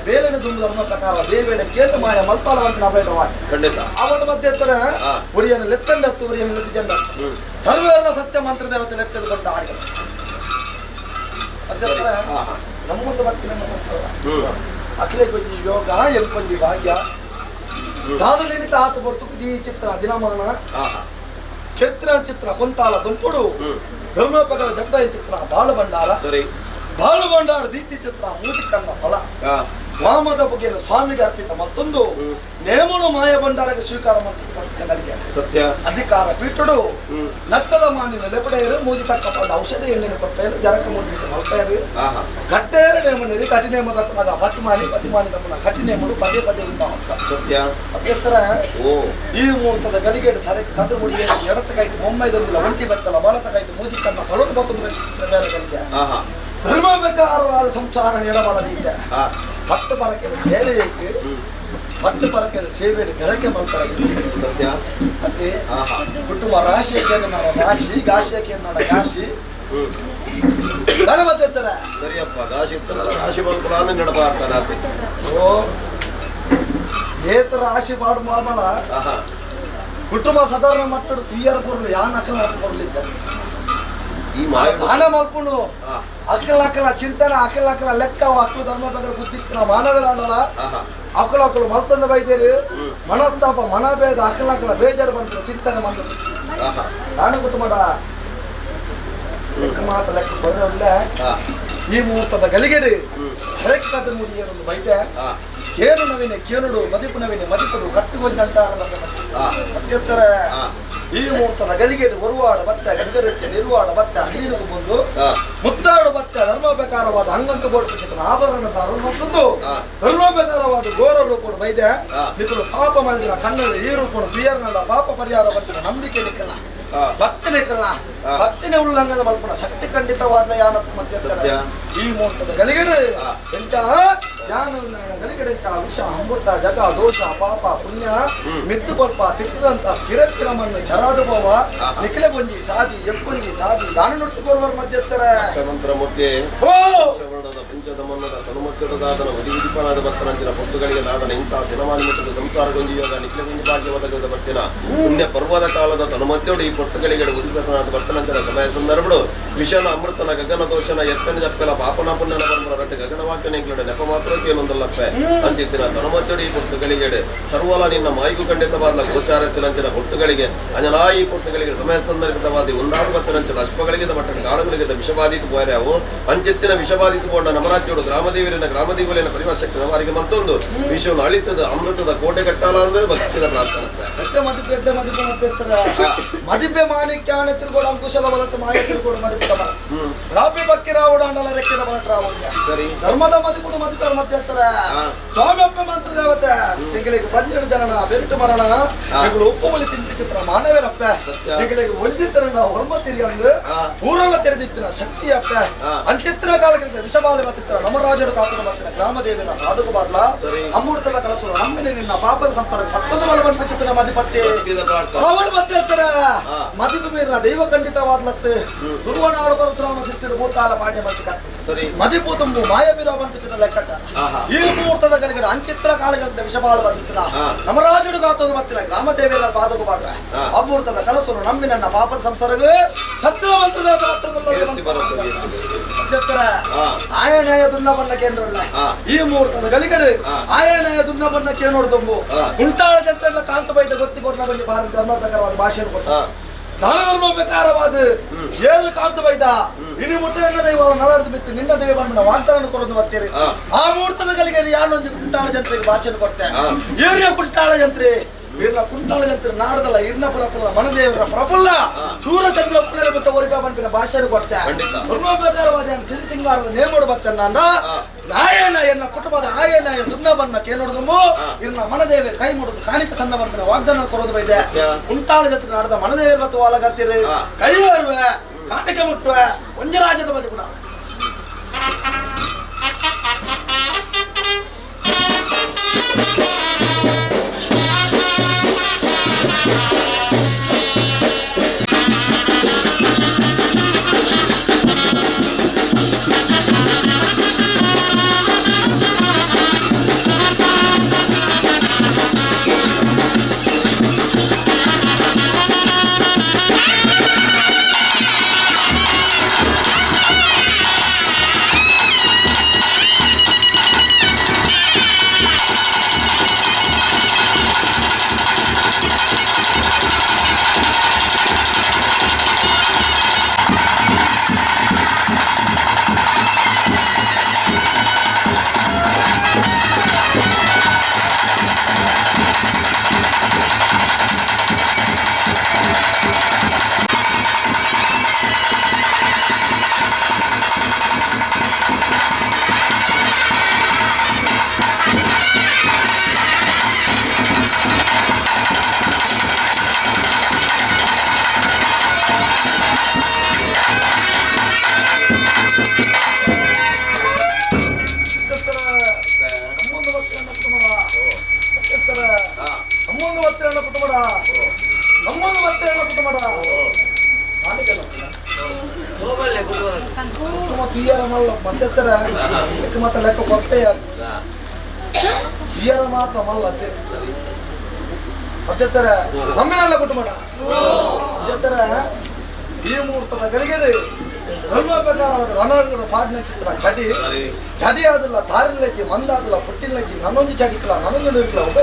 ಬೇಲನೆ ದುಂಬು ಧರ್ಮ ಪ್ರಕಾರ ದೇವೇಡ ಕೇತ ಮಾಯ ಮಲ್ಪಾಲ ಅಂತ ಅಭಯವಾದ ಖಂಡಿತ ಅವನ ಮಧ್ಯಸ್ಥರ ಉರಿಯನ್ನು ಲೆತ್ತಂಡತ್ತು ಉರಿಯನ್ನು ಲೆತ್ತಿಜಂಡ ಸರ್ವೆಲ್ಲ ಸತ್ಯ ಮಂತ್ರ ದೇವತೆ ಲೆಪ್ಪದ ಆಡಿದರು ಮಧ್ಯಸ್ಥರ ನಮ್ಮೊಂದು ಮತ್ತೆ ನಮ್ಮ ಸಂಸಾರ ಅಖಿಲ ಕೊಂಜಿ ಯೋಗ ಎಂಕೊಂಜಿ ಭಾಗ್ಯ ದಾದಲಿನಿತ ಆತ ಬರ್ತುಕು ಈ ಚಿತ್ರ ದಿನಮಾನ ಕೆತ್ತಿನ ಚಿತ್ರ ಕೊಂತಾಲ ದುಂಪುಡು ಧರ್ಮಪಕರ ಜಂಬಾಯಿ ಚಿತ್ರ ಬಾಳು ಭಂಡಾರ ಸರಿ ಬಾಳು ಭಂಡಾರ ದೀತಿ ಚಿತ್ರ ಮೂತಿ ಕಣ್ಣ ಫಲ ವಾಮದ ಬಗೆಯನ್ನು ಸ್ವಾಮಿಗೆ ಅರ್ಪಿತ ಮತ್ತೊಂದು ನೇಮನು ಮಾಯ ಭಂಡಾರಕ್ಕೆ ಸ್ವೀಕಾರ ಮಾಡ್ತಕ್ಕಂಥ ಸತ್ಯ ಅಧಿಕಾರ ಪೀಠಡು ನಷ್ಟದ ಮಾನಿನ ಲೆಪಡೆಯರು ಮೂಜಿ ತಕ್ಕ ಪಂಡ ಔಷಧಿ ಎಣ್ಣೆನ ಕೊಪ್ಪೆಯರು ಜರಕ ಮೂಜಿ ಮಲ್ಪೆಯರು ಗಟ್ಟೆಯರು ನೇಮನಿರಿ ಕಠಿ ನೇಮ ತಪ್ಪನಾಗ ಪತಿಮಾನಿ ಪತಿಮಾನಿ ತಪ್ಪನ ಕಠಿ ನೇಮಡು ಪದೇ ಪದೇ ಉಂಟಾಗ ಸತ್ಯ ಅಭ್ಯಸ್ತರ ಓ ಈ ಮುಹೂರ್ತದ ಗಲಿಗೇಡು ತರಕ್ಕೆ ಕದ್ರು ಮುಡಿಗೆ ಎಡತ್ತ ಕೈಟ್ ಮೊಮ್ಮೈದೊಂದಿಲ್ಲ ಒಂಟಿ ಬತ್ತಲ ಬಲತ ಕೈಟ್ ಮೂಜಿ ಕಣ್ಣ ಬರೋದು ಮತ್ತೊಂದು ಮೇಲೆ ಗಲಿಗೆ ಧರ್ಮ ಬೇಕಾರವಾದ ಸಂಸಾರ ನಿಡಬಾರದಿದ್ದೆ ಪಟ್ಟು ಪರಕೆದ ಸೇವೆಯಕ್ಕೆ ಪಟ್ಟು ಪರಕೆದ ಸೇವೆಯನ್ನು ಬೆರಕೆ ಮಲ್ಪರಕ್ಕೆ ಸತ್ಯ ಅದೇ ಕುಟುಂಬ ರಾಶಿಯಕ್ಕೆ ನನ್ನ ರಾಶಿ ಗಾಶಿಯಕ್ಕೆ ನನ್ನ ಗಾಶಿ ನಾನು ಮತ್ತೆತ್ತರ ಸರಿಯಪ್ಪ ಗಾಶಿ ಇತ್ತಲ್ಲ ರಾಶಿ ಬಂದ್ಕೊಳ ಅಂದ್ರೆ ನಡಬಾರ್ದ ರಾಶಿ ಓ ಏತ ರಾಶಿ ಪಾಡು ಮಾಮಲ ಕುಟುಂಬ ಸಾಧಾರಣ ಮಟ್ಟಡು ತುಯ್ಯರ ಪೊರ್ಲು ಯಾನ್ ಅಕಲ ಪೊರ್ಲು ಈ ಮಾಯ ದಾನ ಮಲ್ಪುಂಡು ಅಕ್ಕಲ ಅಕ್ಕಲ ಚಿಂತನ ಅಕ್ಕಲ ಅಕ್ಕಲ ಲೆಕ್ಕ ಅಕ್ಕಲು ಧರ್ಮ ಬದ್ರ ಬುದ್ಧಿತ್ತಿನ ಮಾನವರಾಡಲ್ಲ ಅಕ್ಕಲ ಅಕ್ಕಲು ಮಲ್ತಂದ ಬೈದೇರಿ ಮನಸ್ತಾಪ ಮನಭೇದ ಅಕ್ಕಲ ಅಕ್ಕಲ ಬೇಜಾರು ಬಂತು ಚಿಂತನೆ ಬಂತು ನಾನು ಕುಟುಂಬ ಲೆಕ್ಕ ಮಾತ್ರ ಲೆಕ್ಕ ಬರೋಲ್ಲ ಈ ಮುಹೂರ್ತದ ಗಲಿಗೆಡು ಹರಕ್ಕೆ ಮುಡಿಯರೊಂದು ಬೈದೆ ಕೇನು ನವಿನ ಕೇನುಡು ಮದಿಪು ನವಿನ ಮದಿಪುಡು ಕಟ್ಟುಗೊಂಜ ಅಂತ ಮಧ್ಯಸ್ಥರ ಈ ಮುಹೂರ್ತದ ಗಲಿಗೆಡು ಬರುವಾಡ ಬತ್ತೆ ಗಂಗರೆಚ್ಚೆ ನಿರುವಾಡ ಬತ್ತೆ ಅಗ್ನಿನಗು ಬಂದು ಮುತ್ತಾಡು ಬತ್ತೆ ಧರ್ಮೋಪಕಾರವಾದ ಅಂಗಂಕ ಬೋಡ್ಪಿಸಿದ ಆಭರಣ ಮತ್ತೊಂದು ಧರ್ಮೋಪಕಾರವಾದ ಗೋರಲು ಕೂಡ ಬೈದೆ ನಿಖಲು ಪಾಪ ಮಾಡಿದ ಕಣ್ಣಲ್ಲಿ ಈರು ಕೂಡ ಬಿಯರ್ನಲ್ಲ ಪಾಪ ಪರಿಹಾರ ಬತ್ತಿನ ನಂಬಿಕೆ ನಿಕ್ಕಲ್ಲ ಭಕ್ತಿ ನಿಕ್ಕಲ್ಲ ಭಕ್ತಿನ ಉಲ್ಲಂಘನ ಮಲ್ಪನ ಶಕ್ತಿ ಖಂಡಿತವಾದ ಯಾನತ್ ಮಧ್ಯಸ್ಥರ ಈ ಮುಹೂರ್ತದ ಗಲಿಗೆಡು ಎಂತ ಜ್ಞಾನ ಗಲಿಗೆಡೆ ವಿಷ ಅಮೃತ ಜಗ ದೋಷ ಪಾಪ ಪುಣ್ಯ ಮಿತ್ತು ಕೊಲ್ಪ ತಿಕ್ಕದಂತ ಸ್ಥಿರಕ್ರಮನ್ನು ಜರಾದುಭವ ನಿಖಿಲ ಗೊಂಜಿ ಸಾದಿ ಎಪ್ಪೊಂಜಿ ಸಾದಿ ದಾನ ನುಡಿತುಕೋರ್ವರ ಮಧ್ಯಸ್ಥರ ಮಂತ್ರ ಮೂರ್ತಿ ಓ ವರ್ಣದ ಪಂಚದ ಮನ್ನದ ತನುಮತ್ತದಾದನ ಉದಿಪನಾದ ಭಕ್ತನಂಚಿನ ಪುಸ್ತಕಗಳಿಗೆ ನಾದನ ಇಂತಹ ದಿನಮಾನ ಮುಟ್ಟದ ಸಂಸಾರ ಗೊಂಜಿ ಯೋಗ ನಿಖಿಲ ಗುಂಜಿ ಭಾಗ್ಯವದ ಭಕ್ತಿನ ಪುಣ್ಯ ಪರ್ವದ ಕಾಲದ ತನುಮತ್ಯೋಡು ಈ ಪುಸ್ತಕಗಳಿಗೆ ಉದಿಪನಾದ ಭಕ್ತನಂಚಿನ ಸಮಯ ಸಂದರ್ಭಡು ವಿಷನ ಅಮೃತನ ಗಗನ ದೋಷನ ಎತ್ತನ ಜಪ್ಪೆಲ ಪಾಪನ ಪುಣ್ಯನ ಪರಂಪರ ರಟ್ಟು ಗಗನ ವಾಕ್ಯನ ಇಂಕ್ಲಡೆ ನೆಪ ಮಾತ್ರ ಏನೊಂದಲ್ಲಪ್ಪೆ ಅಂಚಿತ್ತಿನ ತನುಮತ್ಯೋಡು ಈ ಪುಸ್ತಕಗಳಿಗೆ ಸರ್ವಲ ನಿನ್ನ ಮಾಯಿಗೂ ಖಂಡಿತವಾದ ಗೋಚಾರತ್ತಿನಂಚಿನ ಹುಟ್ಟುಗಳಿಗೆ ಅಂಜನಾ ಈ ಪುಸ್ತಕಗಳಿಗೆ ಸಮಯ ಸಂದರ್ಭಿತವಾದ ಒಂದಾದ ಭಕ್ತನಂಚಿನ ಅಶ್ವಗಳಿಗೆ ಮಟ್ಟ ಕಾಳುಗಳಿಗೆ ವಿಷಬಾಧಿತ ಪೋಯರ್ಯಾವು ಅಂಚಿತ್ತಿನ ವಿಷಬಾಧಿತ ಕೊಂಡ ನಮರಾಜ್ಯೋಡು ಗ್ರಾಮದೇವರಿನ ಗ್ರಾಮದೇವಲಿನ ಪರಿವರ್ಷಕ್ಕೆ ನವರಿಗೆ ಮತ್ತೊಂದು ವಿಷವನ್ನು ಅಳಿತದ ಅಮೃತದ ಕೋಟೆ ಕಟ್ಟಾಲ ಅಂದ್ರೆ ಭಕ್ತಿದ ಪ್ರಾರ್ಥನೆ ಎಟ್ಟೆ ಮದಿಪೆ ಎಟ್ಟೆ ಮದಿಪೆ ಮತ್ತೆತ್ತರ ಮದಿಪೆ ಮಾಣಿಕ್ಯಾಣ ತಿರುಗೋಡು ಅಂಕುಶಲ ಬಲಟ್ಟು ಮಾಯ ತಿರುಗೋಡು ಮದಿಪದ ಬಲ ರಾಪಿ ಬಕ್ಕಿ ರಾವುಡ ಅಂಡಲ ರೆಕ್ಕಿದ ಬಲಟ ರಾವುಡ್ಯ ಸರಿ ಧರ್ಮದ ಮದಿಪುಡು ಮದಿತರ ಮತ್ತೆತ್ತರ ಸ್ವಾಮ್ಯಪ್ಪ ಮಂತ್ರ ದೇವತೆ ತಿಂಗಳಿಗೆ 12 ಜನನ ಬೆರಟು ಮರಣ ತಿಂಗಳು ಉಪ್ಪು ಒಲಿ ತಿಂತಿ ಚಿತ್ರ ಮಾನವರಪ್ಪ ತಿಂಗಳಿಗೆ ಒಂಜಿತರ ಹೊರ್ಮ ತಿರಿಯಂದು ಊರಲ್ಲ ತೆರೆದಿತ್ತಿನ ಶಕ್ತಿಯಪ್ಪ ಅಂಚಿತ್ರ ಕಾಲಕ್ಕಿಂತ ವಿಷಬಾಲೆ ಮತ್ತಿತ್ರ ನಮರಾಜರು ಕಾಪುರ ಮತ್ತಿನ ಗ್ರಾಮದೇವಿನ ಸಾಧುಕು ಬಾರ್ಲ ಅಮೃತದ ಕಲಸು ನಮ್ಮಿನ ನಿನ್ನ ಪಾಪದ ಸಂಸಾರ ಪಟ್ಟದ ಬಲವಂತ ಚಿತ್ರ ಮದಿಪಟ್ಟಿ ಅವಳು ಮಧ್ಯಸ್ಥರ ಮದಿಪು ಮೀರಿನ ದೈವ ಖಂಡಿತವಾದ್ಲತ್ತು ದುರ್ವನಾಡು ಪರಶುರಾಮ ಶಿಷ್ಯರು ಭೂತಾಲ ಪಾಂಡ್ಯ ಮತ್ತಿಕ ಸರಿ ಮದಿಪು ತುಂಬು ಮಾಯವಿರೋ ಬಂಪಿಸಿದ ಲೆಕ್ಕಾಚಾರ ಈ ಮುಹೂರ್ತದ ಕಡೆಗಡೆ ಅಂಚಿತ್ರ ಕಾಲಗಳಿಂದ ವಿಷಬಾಲ ಬಂದಿತ್ತಿನ ನಮರಾಜುಡು ಕಾತದ ಮತ್ತಿನ ಗ್ರಾಮದೇವಿಯರ ಪಾದಕು ಬಾಡ್ರ ಅಮೃತದ ಕಲಸು ನಂಬಿ ನನ್ನ ಪಾಪದ ಸಂಸಾರವೇ ಸತ್ಯವಂತದ ಆಯನಾಯ ದುನ್ನಬನ್ನ ಕೇಂದ್ರಲ್ಲ ಈ ಮುಹೂರ್ತದ ಗಲಿಗಡೆ ಆಯನಾಯ ದುನ್ನಬನ್ನ ಕೇನೋಡು ತುಂಬು ಉಂಟಾಳ ಜಂತೆಲ್ಲ ಕಾಂತ ಬೈದ ಗೊತ್ತಿ ಕೊಡ್ನ ಬಂದು ಭಾರತ ಧರ್ಮ ಪ್ರಕಾರವಾದ ಭಾಷೆಯನ್ನು ಕೊಡ್ತಾರೆ ಧರ್ಮ ಪ್ರಕಾರವಾದ ಏನು ಕಾಂತ ಬೈದ ಇಡೀ ಮುಟ್ಟೆಯನ್ನ ದೈವ ನರಡ್ದು ಬಿತ್ತು ನಿನ್ನ ದೈವ ಬಂದ ವಾಗ್ದಾನ ಕೊಡೋದು ಬರ್ತೀರಿ ಆ ಮುಹೂರ್ತದ ಗಲಿಗಡೆ ಯಾರೊಂದು ಕುಂಟಾಳ ಜಂತ್ರಿಗೆ ಭಾಷೆಯನ್ನು ಕೊಡ್ತೆ ಏರಿಯ ಕುಂಟಾಳ ಜಂತ್ರಿ ಇರ್ನ ಕುಂಟಾಳ ಜಂತ್ರಿ ನಾಡದಲ್ಲ ಇರ್ನ ಪ್ರಫುಲ್ಲ ಮನದೇವರ ಪ್ರಫುಲ್ಲ ಸೂರಚಂದ್ರ ಬಿಟ್ಟ ಒರಿಪ ಬಂಪಿನ ಭಾಷೆಯನ್ನು ಕೊಡ್ತೆ ಧರ್ಮ ಪ್ರಕಾರವಾದ ಸಿರಿ ಸಿಂಗಾರದ ನೇಮೋಡು ಬರ್ತನ್ನ ಆಯನ ಎನ್ನ ಕುಟುಂಬದ ಆಯನ ದುನ್ನ ಬನ್ನ ಕೇನೋಡುದಮ್ಮು ಇರ್ನ ಮನದೇವ ಕೈ ಮುಡುದು ಕಾಣಿಕ ತಂದ ಬಂಪಿನ ವಾಗ್ದಾನ ಕೊರೋದು ಬೈದೆ ಕುಂಟಾಳ ಜಂತ್ರಿ ನಾಡದ ಮನದೇವರ ಮತ್ತು ವಾಲಗತ್ತಿರಿ ಕೈ ಬರುವೆ ಕಾಟಿಕೆ ಮುಟ್ಟುವೆ ಒಂಜ ರಾಜ್ಯದ ಬದಿ ಕೂಡ Thank you. ಅಜ್ಜತ್ತರ ಮಾತ ಲೆಕ್ಕ ಕೊಪ್ಪೆಯ ಇಯರ ಮಾತ್ರ ಮಲ್ಲತ್ತೆ ಅಜ್ಜತ್ತರ ನಮ್ಮಿನಲ್ಲ ಕುಟುಂಬ ಅಜ್ಜತ್ತರ ಈ ಮುಹೂರ್ತದ ಗಳಿಗೆ ಧರ್ಮ ಪ್ರಕಾರವಾದ ರಣಗಳ ಪಾಡಿನ ಚಿತ್ರ ಚಡಿ ಚಡಿ ಆದಿಲ್ಲ ತಾರಿಲ್ಲಕ್ಕಿ ಮಂದಾದಿಲ್ಲ ಪುಟ್ಟಿಲ್ಲಕ್ಕಿ ನನ್ನೊಂದು ಚಡಿಕಲ ನನ್ನೊಂದು ಇರ್ಲ ಒಬ್ಬ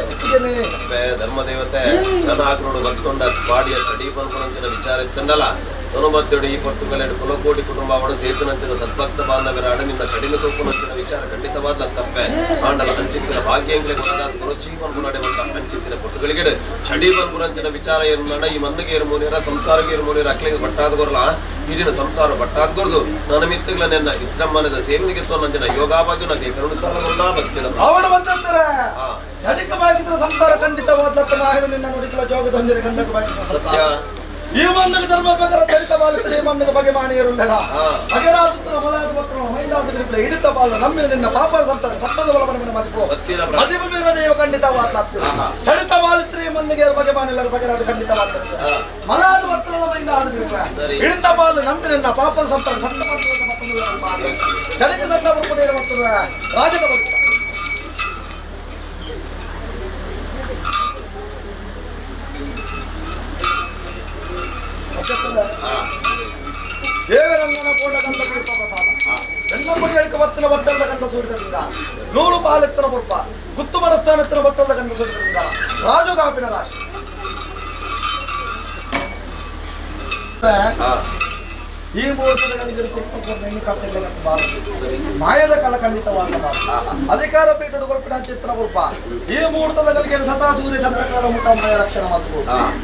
ಧರ್ಮದೇವತೆ ನನ್ನ ಆಕ್ರೋಡು ಭಕ್ತೊಂಡ ಪಾಡಿಯ ಚಡಿ ಪನ್ಪುನಂಚಿನ ವಿಚಾರ ಇತ್ತಂಡಲ ತನುಬತ್ತೇಡು ಈ ಪೊರ್ತುಗಲೆಡು ಕುಲಕೋಟಿ ಕುಟುಂಬ ಅವಡು ಸೇತುನಂಚಿನ ಸದ್ಭಕ್ತ ಬಾಂಧವರ ಅಡನಿಂದ ಕಡಿಮೆ ತೂಪುನಂಚಿನ ವಿಚಾರ ಖಂಡಿತವಾದ ತಪ್ಪೆ ಆಂಡಲ ಅಂಚಿತ್ತಿನ ಭಾಗ್ಯಂಗ್ಲೆ ಗೊತ್ತಾದ ಕುರಚಿ ಪನ್ಪುನಡೆ ಬಂತ ಅಂಚಿತ್ತಿನ ಪೊರ್ತುಗಳಿಗೆ ಚಡಿ ಪನ್ಪುನಂಚಿನ ವಿಚಾರ ಏರುನಾಡ ಈ ಮನ್ನಿಗೆ ಏರು ಸಂಸಾರಕ್ಕೆ ಏರು ಮೂನೇರ ಅಕ್ಲಿಗೆ ಬಟ್ಟಾದ ಗೊರಲ ಈಡಿನ ಸಂಸಾರ ಬಟ್ಟಾದ ಗೊರದು ನನ್ನ ಮಿತ್ತುಗಳ ನೆನ್ನ ಇತ್ರಮ್ಮನದ ಸೇವನಿಗೆ ತೋನಂಚಿನ ಯೋಗಾಭಾಗ್ಯ ನಗೆ ಕರುಣಸಾಲ ಭಕ್ತಿನ ಅವರು ಬಂದಿರ್ತಾರೆ ಜಡಿಕ ಬಾಗಿದ್ರ ಸಂಸಾರ ಖಂಡಿತವಾದ ನಿನ್ನ ನುಡಿಕಲ ಜೋಗದ ಹೊಂದಿರ ಗಂಧಕ ಬಾಗಿದ್ರ ಸತ್ಯ ಈ ಮಣ್ಣಿಗೆ ಧರ್ಮ ಪ್ರಕಾರ ಚಳಿತ ಬಾಳುತ್ತದೆ ಈ ಮಣ್ಣಿಗೆ ಬಗೆ ಮಾಣಿಯರುಳ್ಳೆಡ ಬಗೆರಾಸುತ್ತಿನ ಮಲಾದ ಮಕ್ಕಳು ಮೈದಾದ ಬಿರುಕುಲ ಹಿಡಿತ ಬಾಲ ನಮ್ಮಿನ ನಿನ್ನ ಪಾಪ ಸಂತಾನ ಕಟ್ಟದ ಬಲ ಮದಿಪು ಮದಿಪು ಬೀರ ದೇವ ಖಂಡಿತವಾದ ಚಳಿತ ಬಾಳುತ್ರಿ ಈ ಮಣ್ಣಿಗೆ ಬಗೆ ಮಾನಿಲ್ಲರ ಬಗೆರಾದ ಖಂಡಿತವಾದ ಮಲಾದ ಮಕ್ಕಳು ಮೈದಾದ ಬಿರುಕುಲ ಹಿಡಿತ ಬಾಲ ನಮ್ಮಿನ ನಿನ್ನ ಪಾಪ ಸಂತಾನ ಸತ್ತ ಚಳಿತ ಸಂತ ಬರುವುದೇ ಮತ್ತು ರಾಜದ ಭಕ್ತ ದೇವರಂಗನ ಕೋಡಗಂತ ಪ್ರಸಾದ ಬೆನ್ನಪ್ಪಡಿ ಎಳ್ಕ ಬತ್ತಿನ ಬಟ್ಟದ ಗಂಧ ಸುರಿದ್ರಿಂದ ನೂರು ಪಾಲೆತ್ತರ ಪುರ್ಪ ಗುತ್ತು ಮನಸ್ಥಾನತ್ತಿನ ಬಟ್ಟದ ಗಂಧ ಸುರಿದ್ರಿಂದ ರಾಜು ಕಾಪಿನ ರಾಶಿ ಈ ಮಾಯದ ಕಲ ಖಂಡಿತವಾದ ಅಧಿಕಾರ ಪೀಠದ ಕೊಲ್ಪಿನ ಚಿತ್ರ ಪುರ್ಪ ಈ ಮುಹೂರ್ತದ ಗಳಿಗೆ ಸದಾ ಸೂರ್ಯ ಚಂದ್ರಕಾಲ ಮುಟ್ಟ ಮಾಯ ರಕ್ಷಣೆ ಮಾತು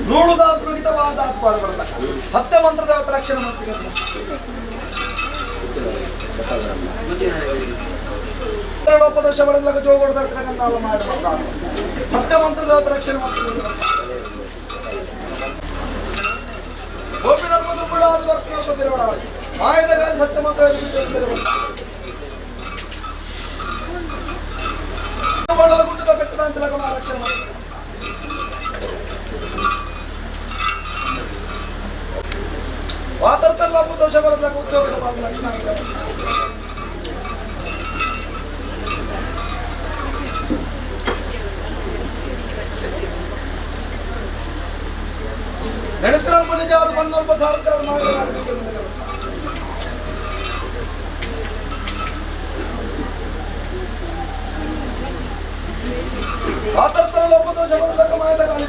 ನೂಳುದಾತ್ರು ಹಿತವಾದ ಬರಲ್ಲ ಸತ್ಯ ಮಂತ್ರ ದೇವತ ರಕ್ಷಣೆ ಮಾಡ್ತೀನಿ ಲೋಪದೋಷ ಬರಲ್ಲ ಜೋಗೋಡ ಮಾಡಿ ಸತ್ಯ ಮಂತ್ರ ದೇವತ ರಕ್ಷಣೆ ಮಾಡ್ತೀನಿ ಮಾಯದ ಗಾಲಿ ಸತ್ಯ ಮಂತ್ರ ದೋಷ ಬರಲ್ಲ ಉದ್ಯೋಗ ಲಕ್ಷಣ ನಡೆತರ ನಿಜವಾದ ಬನ್ನಲ್ಪ ಸಾರ್ಕರ ವಾತರ್ತರ ಲೋಪದೋಷ ಬರಲಕ್ಕ ಮಾಯದ ಗಾಳಿ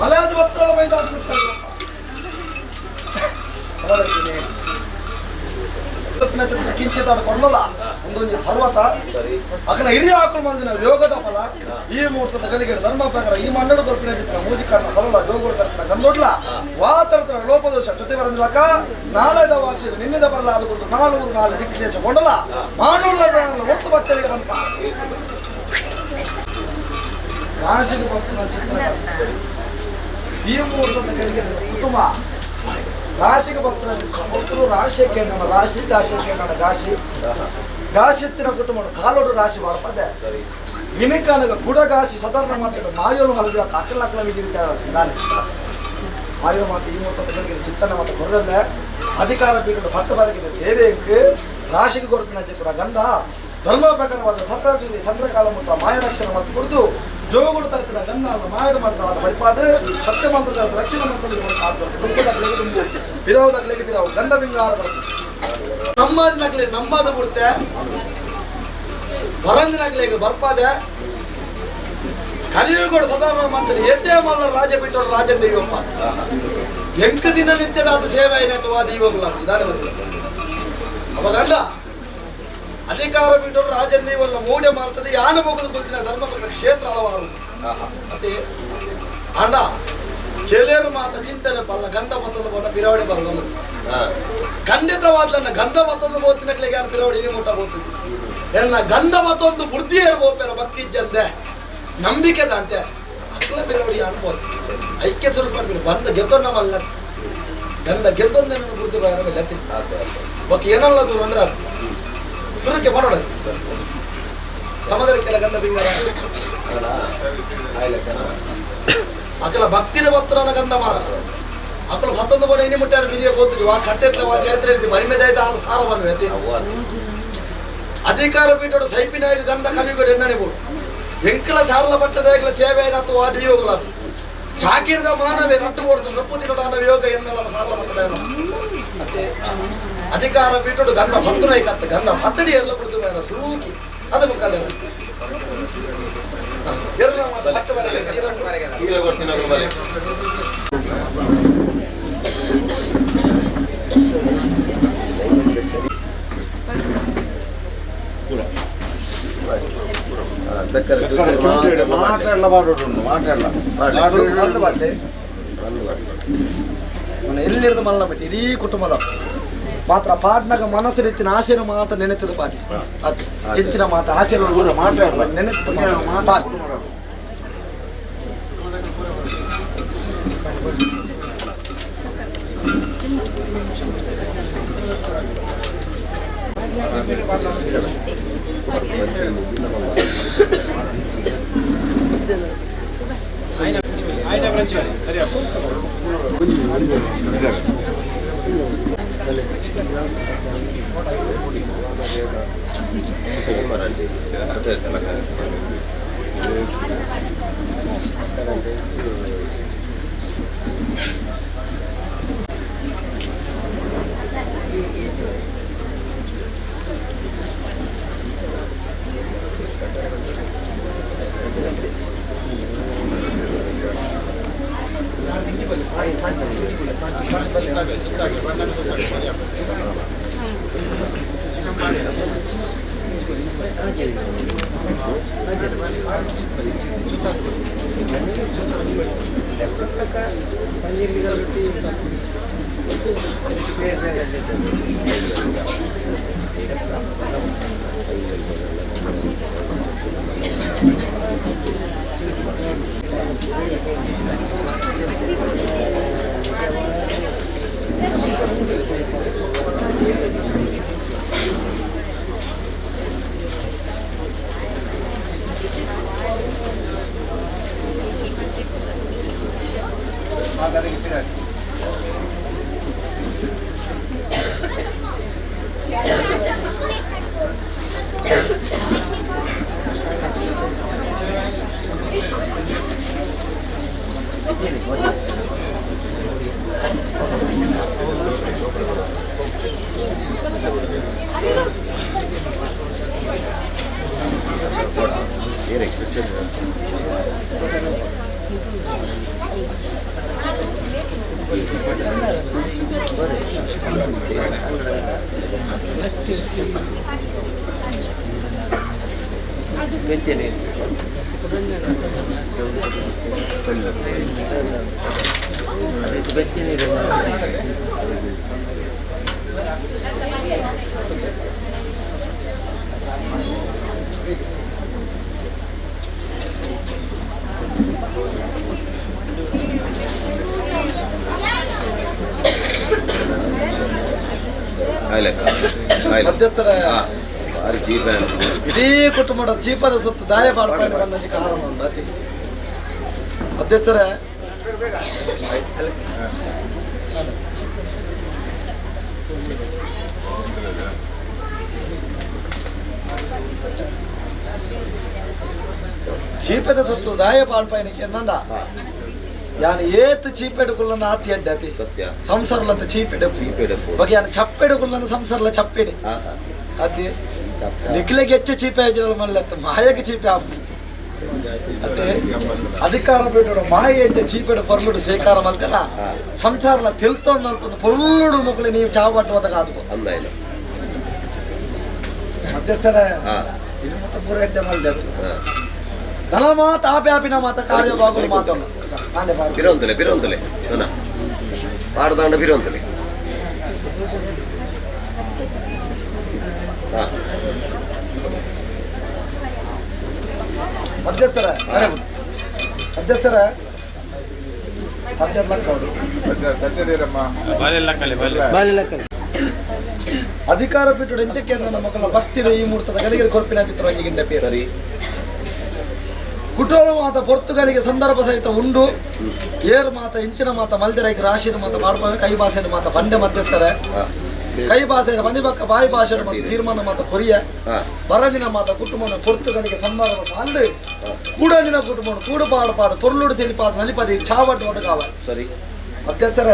ಮಲಯಾದ ಭಕ್ತರ ಮೈದಾನ ಕಿಂಚಿತ ಕೊಂಡಲ್ಲ ಒಂದೊಂದು ಪರ್ವತ ಅಕಲ ಹಿರಿಯ ಆಕಳು ಮಂದಿನ ಯೋಗದ ಫಲ ಈ ಮುಹೂರ್ತದ ಗಲಿಗೆ ಧರ್ಮ ಪ್ರಕಾರ ಈ ಮನ್ನಡು ಕೊರ್ಪಿನ ಚಿತ್ರ ಮೂಜಿ ಕಾರಣ ಫಲಲ್ಲ ಜೋಗುಡ ತರ್ತಿನ ಗಂದೊಡ್ಲ ವಾತರತರ ಲೋಪದೋಷ ಜೊತೆ ಬರಂದಿಲಕ ನಾಳೆದ ವಾಕ್ಷಿ ನಿನ್ನೆದ ಬರಲ್ಲ ಅದು ಕೊಡ್ತು ನಾನೂರು ನಾಳೆ ದಿಕ್ಕಿಶೇಷ ಕೊಂಡಲ್ಲ ಮಾನೂರ ಒತ್ತು ಬಚ್ಚರಿಗೆ ಬಂತ ರಾಶಿಗೆ ಭಕ್ತನ ಚಿತ್ರ ಈ ಮುಹೂರ್ತದ ಗಲಿಗೆ ಕುಟುಂಬ ರಾಶಿಗೆ ಭಕ್ತರ ಭಕ್ತರು ರಾಶಿಯಕ್ಕೆ ನನ್ನ ರಾಶಿ ಗಾಶಕ್ಕೆ ನನ್ನ ಗಾಶಿ ಗಾಶೆತ್ತಿನ ಕುಟುಂಬ ಕಾಲೋಡು ರಾಶಿ ಬರ್ಪದೆ ವಿನಿಕನಗ ಗುಡಗಾಸಿ ಸದಾರಣ ಮಾಡ್ತಿದ್ದ ಮಾಯೋಲು ಮಲಗಿದ ಅಕ್ಕಲ ವಿಧಿ ವಿಚಾರ ನಾನು ಮಾಯೋ ಮಾತು ಈ ಮುಹೂರ್ತ ಚಿತ್ತನ ಮತ್ತು ಕೊರಲ್ಲೇ ಅಧಿಕಾರ ಪೀಠದ ಭಕ್ತ ಬರಕಿದ ಸೇವೆಯಕ್ಕೆ ರಾಶಿಗೆ ಕೊರಪಿನ ಚಿತ್ರ ಗಂಧ ಧರ್ಮ ಪ್ರಕಾರವಾದ ಸತ್ರಾಜುನಿ ಚಂದ್ರಕಾಲ ಮುಟ್ಟ ಮಾಯರಕ್ಷಣ ಮತ್ತು ಕುರಿತು ಜೋಗುಡು ತರ್ತಿನ ಗಂಧ ಮಾಯಡು ಮಾಡ್ತಾರ ಬಳಿಪಾದ ಸತ್ಯ ಮಂತ್ರದ ರಕ್ಷಣೆ ಮಂತ್ರದ ಬಿರಾವದಾಗ್ಲಿಗೆ ಬಿರಾವು ಗಂಧ ಬಿಂಗಾರ ನಮ್ಮದಿನಾಗ್ಲಿ ನಮ್ಮದ ಬಿಡುತ್ತೆ ಬರಂದಿನಾಗ್ಲಿ ಬರ್ಪಾದೆ ಕಲಿಯುಗಗಳು ಸದಾನ ಮಾಡ್ತಾರೆ ಎದ್ದೇ ಮಾಡೋ ರಾಜ ಬಿಟ್ಟವರು ರಾಜ ದೈವಪ್ಪ ಎಂಟು ದಿನ ನಿತ್ಯದಾದ ಸೇವೆ ಏನಾಯ್ತು ಆ ದೈವಗಳ ಇದಾನೆ ಬಂದಿಲ್ಲ ಅವಾಗ ಅಲ್ಲ ಅಧಿಕಾರ ಬಿಟ್ಟವರು ರಾಜ ದೈವಲ್ಲ ಮೂಡೆ ಮಾಡ್ತದೆ ಯಾನು ಹೋಗೋದು ಗೊತ್ತಿಲ್ಲ ಧರ್ಮ ಕ್ಷೇತ್ರ ಹಲವಾರು ಮತ್ತೆ ಅಣ್ಣ ಕೆಲವರು ಮಾತ ಚಿಂತನೆ ಬಲ್ಲ ಗಂಧ ಮತ್ತೊಂದು ಬಲ್ಲ ಬಿರಾವಣಿ ಬರಲ್ಲ ಖಂಡಿತವಾದ ಗಂಧ ಮತ್ತೊಂದು ಬೋತಿನಕ್ಲಿಗೆ ಯಾರು ಬಿರಾವಣಿ ಈ ಮುಟ್ಟ ಬೋತಿದ್ವಿ ಎನ್ನ ಗಂಧ ಮತ್ತೊಂದು ಬುದ್ಧಿ ಹೋಗ್ಬೇರ ಭಕ್ತಿ ಇದ್ದಂತೆ ನಂಬಿಕೆದಂತೆ ಅಕ್ಲ ಬಿರಾವಣಿ ಅನ್ಬೋದು ಐಕ್ಯ ಸ್ವರೂಪ ಬಂದ ಗೆದ್ದೊನ್ನವಲ್ಲ ಗಂಧ ಗೆದ್ದೊಂದ ಬುದ್ಧಿ ಬರ ಓಕೆ ಏನಲ್ಲ ದೂರ ಅಂದ್ರೆ ತುರುಕೆ ಮಾಡೋಣ ಸಮುದ್ರಕ್ಕೆಲ್ಲ ಗಂಧ ಬಿಂಗಾರ ಅಕಲ ಭಕ್ತಿನ ಭಕ್ತರನ ಗಂಧ ಮಾತ್ರ ಅಕಲ ಭತ್ತದ ಬಣ್ಣ ಇನ್ನಿ ಮುಟ್ಟಾರ ಬಿರಿಯ ಪೋತು ವಾ ಕತ್ತೆಟ್ಲ ವಾ ಚರಿತ್ರೆ ಮರಿಮೆದಾಯ್ತ ಸಾರ ಬಂದ್ವೆ ಅಧಿಕಾರ ಪೀಠೋಡು ಸೈಪಿನಾಯಕ ಗಂಧ ಕಲಿಯುಗಡು ಎನ್ನಣೆ ಬೋಡು ಎಂಕಲ ಸಾರಲ ಪಟ್ಟದಾಗಲ ಸೇವೆ ಏನಾತು ಆ ದಿಯೋಗುಲ ಚಾಕಿರದ ಮಾನವೇ ನಟ್ಟು ಕೊಡ್ತು ನಪ್ಪು ದಿನದ ಯೋಗ ಎನ್ನಲ ಸಾರಲ ಪಟ್ಟದ ಅತ್ತೆ ಅಧಿಕಾರ ಪೀಠೋಡು ಗಂಧ ಭಕ್ತನಾಯ್ಕತ್ತ ಗಂಧ ಭತ್ತಡಿ ಎಲ್ಲ ಕೊಡ್ತು ತೂಕಿ ಅದು ಮುಖಾಲ ಎಲ್ಲಿರ್ದು ಮಲ್ಲ ಬತ್ತಿ ಇಡೀ ಕುಟುಂಬದ ಮಾತ್ರ ಪಾಟ್ನಾಗ ಮನಸ್ಸು ರೀತಿನ ಆಸೆನ ಮಾತ್ರ ನೆನೆತದ ಪಾಟಿ ಅದು ಹೆಚ್ಚಿನ ಮಾತ್ರ ಆಸೆ ನೆನೆತದ ಪಾಟಿ. ಮಧ್ಯಸ್ಥರ ಇಡೀ ಕುಟುಂಬದ ಚೀಪದ ಸುತ್ತ ದಾಯ ಪಾಡ್ಕೊಂಡು ಬಂದ ಕಾರಣ ಒಂದು ಅತಿ ಮಧ್ಯಸ್ಥರ ಚೀಪದ ಸುತ್ತು ದಾಯ ಪಾಡ್ಪೈನಕ್ಕೆ ಎನ್ನಂಡ ಯಾನು ಏತ್ ಚೀಪೆಡುಕುಲ್ಲನ ಆತಿ ಅಡ್ಡ ಅತಿ ಸತ್ಯ ಸಂಸಾರಲಂತ ಚೀಪೆಡೆ ಬಗೆ ಯಾನು ಚಪ್ಪೆಡುಕುಲ್ಲನ ಸಂಸಾರಲ ಚಪ್ಪೆಡೆ ಅತಿ ನಿಖಿಲೆಗೆ ಹೆಚ್ಚು ಚೀಪೆ ಮಲ್ಲತ್ತ ಮಾಯಕ್ಕೆ ಚೀಪೆ ಆಪು ಅದೇ ಅಧಿಕಾರ ಬೇಡ ಮಾಯ ಐತೆ ಚೀಪೆಡು ಪರ್ಲುಡು ಸೇಕಾರ ಮಲ್ತೆಲ್ಲ ಸಂಸಾರಲ ತಿಳ್ತೊಂದು ಪೊರ್ಲುಡು ಮಕ್ಕಳು ನೀವು ಚಾವು ಪಟ್ಟುವಂತ ಕಾದು ಮಧ್ಯಸ್ಥರ ಇದು ಮತ್ತೆ ಪೂರ ಎಡ್ಡೆ ಮಲ್ದೆ ನಲ ಮಾತು ಆಪೆ ಆಪಿನ ಮಾತ ಕಾರ್ಯ ಬಾಗುಲು ಮಾತಲ್ಲ ನಾನೇ ಬಾರು ಬಿರೋಂತಲೆ ಬಿರೋಂತಲೆ ನನ್ನ ಪಾಡದಾಂಡ ಬಿರೋಂತಲೆ ಮಧ್ಯಸ್ಥರ ಮಧ್ಯಸ್ಥರ 12 ಲಕ್ಷ ಅಧಿಕಾರ ಬಿಟ್ಟು ಎಂಚಕ್ಕೆ ನನ್ನ ಮಕ್ಕಳ ಭಕ್ತಿನ ಈ ಮೂರ್ತದ ಗಲಿಗೆ ಕೊರ್ಪಿನ ಚಿತ್ರವಾಗಿ ಗಿಂಡ ಪೇರು ಸರಿ. ಕುಟುಂಬ ಮಾತ ಪೊರ್ತುಗಲಿಗೆ ಸಂದರ್ಭ ಸಹಿತ ಉಂಡು ಏರು ಮಾತ ಇಂಚಿನ ಮಾತ ಮಲ್ದಿರೈಕ್ ರಾಶಿನ ಮಾತ ಮಾಡ್ಬೋದು ಕೈ ಭಾಷೆನ ಮಾತ ಬಂಡೆ ಮಧ್ಯಸ್ಥರೆ ಕೈ ಭಾಷೆ ಬಂದಿ ಬಕ್ಕ ಬಾಯಿ ಭಾಷೆ ಮತ್ತು ತೀರ್ಮಾನ ಮಾತ ಕೊರಿಯ ಬರದಿನ ಮಾತ ಕುಟುಂಬನ ಪೊರ್ತುಗಲಿಗೆ ಸಂದರ್ಭ ಅಂದು ಕೂಡದಿನ ಕುಟುಂಬ ಕೂಡು ಪಾಡಪಾದ ಪೊರ್ಲುಡು ತಿಳಿಪಾದ ನಲಿಪದಿ ಚಾವಟ್ಟು ಒದಗಾವ ಸರಿ ಮಧ್ಯಸ್ಥರ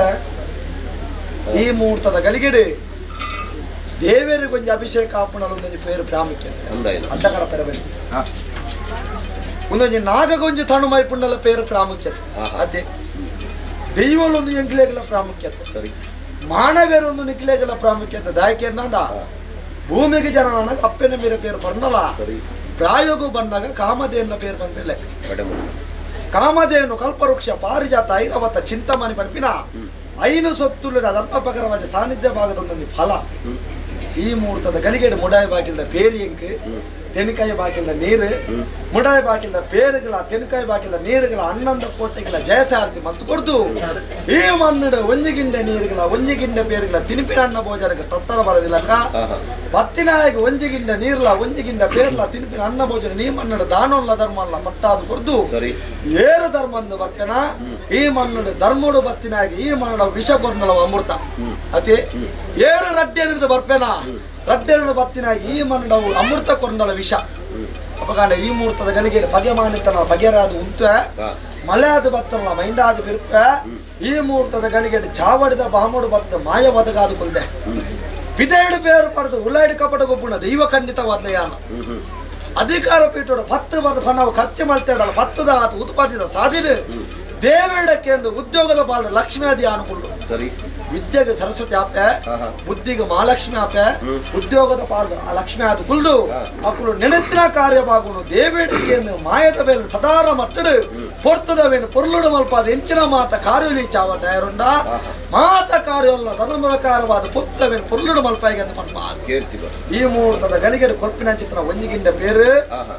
ಈ ಮುಹೂರ್ತದ ಗಲಿಗೆಡು ದೇವರಿಗೆ ಕೊಂಚ ಅಭಿಷೇಕ ಆಪುಣಲು ಪೇರು ಪ್ರಾಮುಖ್ಯತೆ ಅಡ್ಡಕರ ಪೆರಬೆಲಿ ಒಂದೊಂಜಿ ನಾಗಗೊಂಜಿ ತಣುಮೈ ಪುಂಡಲ ಪೇರು ಪ್ರಾಮುಖ್ಯತೆ ಅದೇ ದೈವಲೊಂದು ಎಂಕ್ಲೇಗಲ ಪ್ರಾಮುಖ್ಯತೆ ಸರಿ ಮಾನವೇರೊಂದು ನಿಕ್ಲೇಗಲ ಪ್ರಾಮುಖ್ಯತೆ ದಾಯಕೇರ್ನಾಂಡ ಭೂಮಿಗೆ ಜನನಾಗ ಅಪ್ಪನ ಮೇರೆ ಪೇರು ಬರ್ನಲ ಪ್ರಾಯೋಗ ಬಂದಾಗ ಕಾಮಧೇನ ಪೇರು ಬಂದ ಲೆಕ್ಕ ಕಾಮಧೇನು ಕಲ್ಪವೃಕ್ಷ ಪಾರಿಜಾತ ಐರವತ ಚಿಂತಮಣಿ ಪನ್ಪಿನ ಐನು ಸೊತ್ತುಳ್ಳ ಧರ್ಮಪಕರವಾದ ಸಾನ್ನಿಧ್ಯ ಭಾಗದೊಂದೊಂದು ಫಲ ಈ ಮುಹೂರ್ತದ ಗಲಿಗೇಡು ಮುಡಾಯಿ ಬಾಕಿಲ್ದ ಪೇರಿ ಎಂಕ್ ತೆನಕಾಯಿ ಬಾಕಿಲ್ದ ನೀರು ಮುಡಾಯಿ ಬಾಕಿಲ್ದ ಪೇರುಗಳ ತೆನಕಾಯಿ ಬಾಕಿಲ್ದ ನೀರುಗಳ ಅನ್ನಂದ ಕೋಟೆಗಳ ಜಯಸಾರತಿ ಮತ್ತು ಕೊಡ್ದು ಈ ಮಣ್ಣು ಒಂಜಿಗಿಂಡೆ ನೀರುಗಳ ಒಂಜಿಗಿಂಡೆ ಪೇರುಗಳ ತಿನಿಪಿನ ಅನ್ನ ಭೋಜನಕ್ಕೆ ತತ್ತರ ಬರದಿಲ್ಲಕ್ಕ ಬತ್ತಿನಾಯಕ ಒಂಜಿಗಿಂಡ ನೀರ್ಲ ಒಂಜಿಗಿಂಡ ಪೇರ್ಲ ತಿನಿಪಿನ ಅನ್ನ ಭೋಜನ ನೀ ಮಣ್ಣು ದಾನೋಲ್ಲ ಧರ್ಮ ಅಲ್ಲ ಮಟ್ಟಾದು ಕೊಡ್ದು ಏರು ಧರ್ಮಂದು ಬರ್ಕನ ಈ ಮಣ್ಣು ಧರ್ಮಡು ಬತ್ತಿನಾಗಿ ಈ ಮಣ್ಣು ವಿಷ ಕೊರ್ನಲ ಅಮೃತ ಅತಿ ಏರು ರಡ್ಡೆ ಹಿಡಿದು ಬರ್ಪೇನ ರಡ್ಡೆ ಹಿಡಿದು ಬತ್ತಿನಾಗಿ ಈ ಮಣ್ಣು ಅಮೃತ ಕೊರ್ನಲ ವಿಷ ಅಪಗಾಂಡ ಈ ಮುಹೂರ್ತದ ಗಲಿಗೆ ಪಗೆ ಮಾಡಿತನ ಬಗೆರಾದು ಉಂತ ಮಳೆಯಾದ ಬತ್ತಲ್ಲ ಮೈಂದಾದ ಬಿರುಪ ಈ ಮುಹೂರ್ತದ ಗಲಿಗೆ ಚಾವಡಿದ ಬಾಮುಡು ಬತ್ತ ಮಾಯ ಒದಗಾದು ಕೊಲ್ದೆ ಪಿದೇಡು ಬೇರು ಪಡೆದು ಉಲಾಡಿ ಕಪಟ ಗೊಬ್ಬುಣ ದೈವ ಖಂಡಿತವಾದ ಯಾನ ಅಧಿಕಾರ ಪೀಠೋಡು 10 ಬದ ನಾವು ಖರ್ಚು ಮಾಡ್ತೇಡಲ್ಲ 10 ಆತ ಉತ್ಪಾದಿತ ಸಾಧಿನ ದೇವೇಡಕ್ಕೆ ಎಂದು ಉದ್ಯೋಗದ ಬಾಲ ಲಕ್ಷ್ಮಿ ಆದಿ ಅನುಕೂಲ ಸರಿ ವಿದ್ಯೆಗೆ ಸರಸ್ವತಿ ಆಪೆ ಬುದ್ಧಿಗೆ ಮಹಾಲಕ್ಷ್ಮಿ ಆಪೆ ಉದ್ಯೋಗದ ಪಾದ ಆ ಲಕ್ಷ್ಮಿ ಆದ ಕುಲ್ದು ಅಕ್ಕಳು ನೆನೆತ್ತಿನ ಕಾರ್ಯವಾಗುನು ದೇವೇಡಿಕೆ ಮಾಯದ ಬೇಲೆ ಸದಾರ ಮಟ್ಟಡು ಪೊರ್ತದ ವೇಣು ಪೊರ್ಲುಡು ಮಲ್ಪಾದ ಎಂಚಿನ ಮಾತ ಕಾರ್ಯಲಿ ಚಾವ ಡಯರುಂಡ ಮಾತ ಕಾರ್ಯವಲ್ಲ ಧರ್ಮಕಾರವಾದ ಪೊರ್ತದ ವೇಣು ಪೊರ್ಲುಡು ಮಲ್ಪಾಯಿಗೆ ಅಂತ ಪನ್ಪ ಈ ಮುಹೂರ್ತದ ಗಲಿಗೆಡು ಕೊರ್ಪಿನ ಚಿತ್ರ ಒಂಜಿಗಿಂಡ ಪೇರು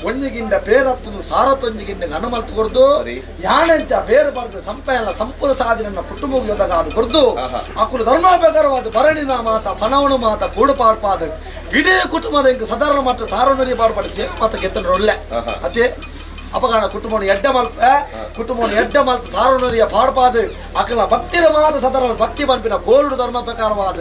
ಒಂಜಿಗಿಂಡ ಪೇರತ್ತು ಸಾರತ್ತೊಂಜಿಗಿಂಡ ಗಣಮಲ್ತು ಕೊರ್ದು ಯಾಣಂಚ ಬೇರು ಬರೆದು ಸಂಪೆಲ್ಲ ಸಂಪೂರ್ಣ ಸಾಧನ ಕುಟುಂಬ ಯೋದಾಗ ಅದು ಕೊರ್ದು ಅಕ್ಕಳು ಧರ್ಮಾಪಕರವಾದ ಭರಣಿನ ಮಾತ ಪನವನು ಮಾತ ಕೂಡು ಪಾಡ್ಪಾದ ಇಡೀ ಕುಟುಂಬದ ಇಂಕ ಸಾಧಾರಣ ಮಾತ್ರ ಸಾರೋನರಿ ಪಾಡ್ಪಾಡಿ ಸೇವೆ ಮಾತ ಗೆತ್ತನ ಒಳ್ಳೆ ಅದೇ ಅಪಗಾಣ ಕುಟುಂಬವನ್ನು ಎಡ್ಡ ಮಲ್ಪ ಕುಟುಂಬವನ್ನು ಎಡ್ಡ ಮಲ್ಪ ತಾರೋನರಿಯ ಪಾಡ್ಪಾದ ಅಕಲ ಭಕ್ತಿನ ಮಾತ ಸಾಧಾರಣ ಭಕ್ತಿ ಪನ್ಪಿನ ಕೋಲುಡು ಧರ್ಮ ಪ್ರಕಾರವಾದ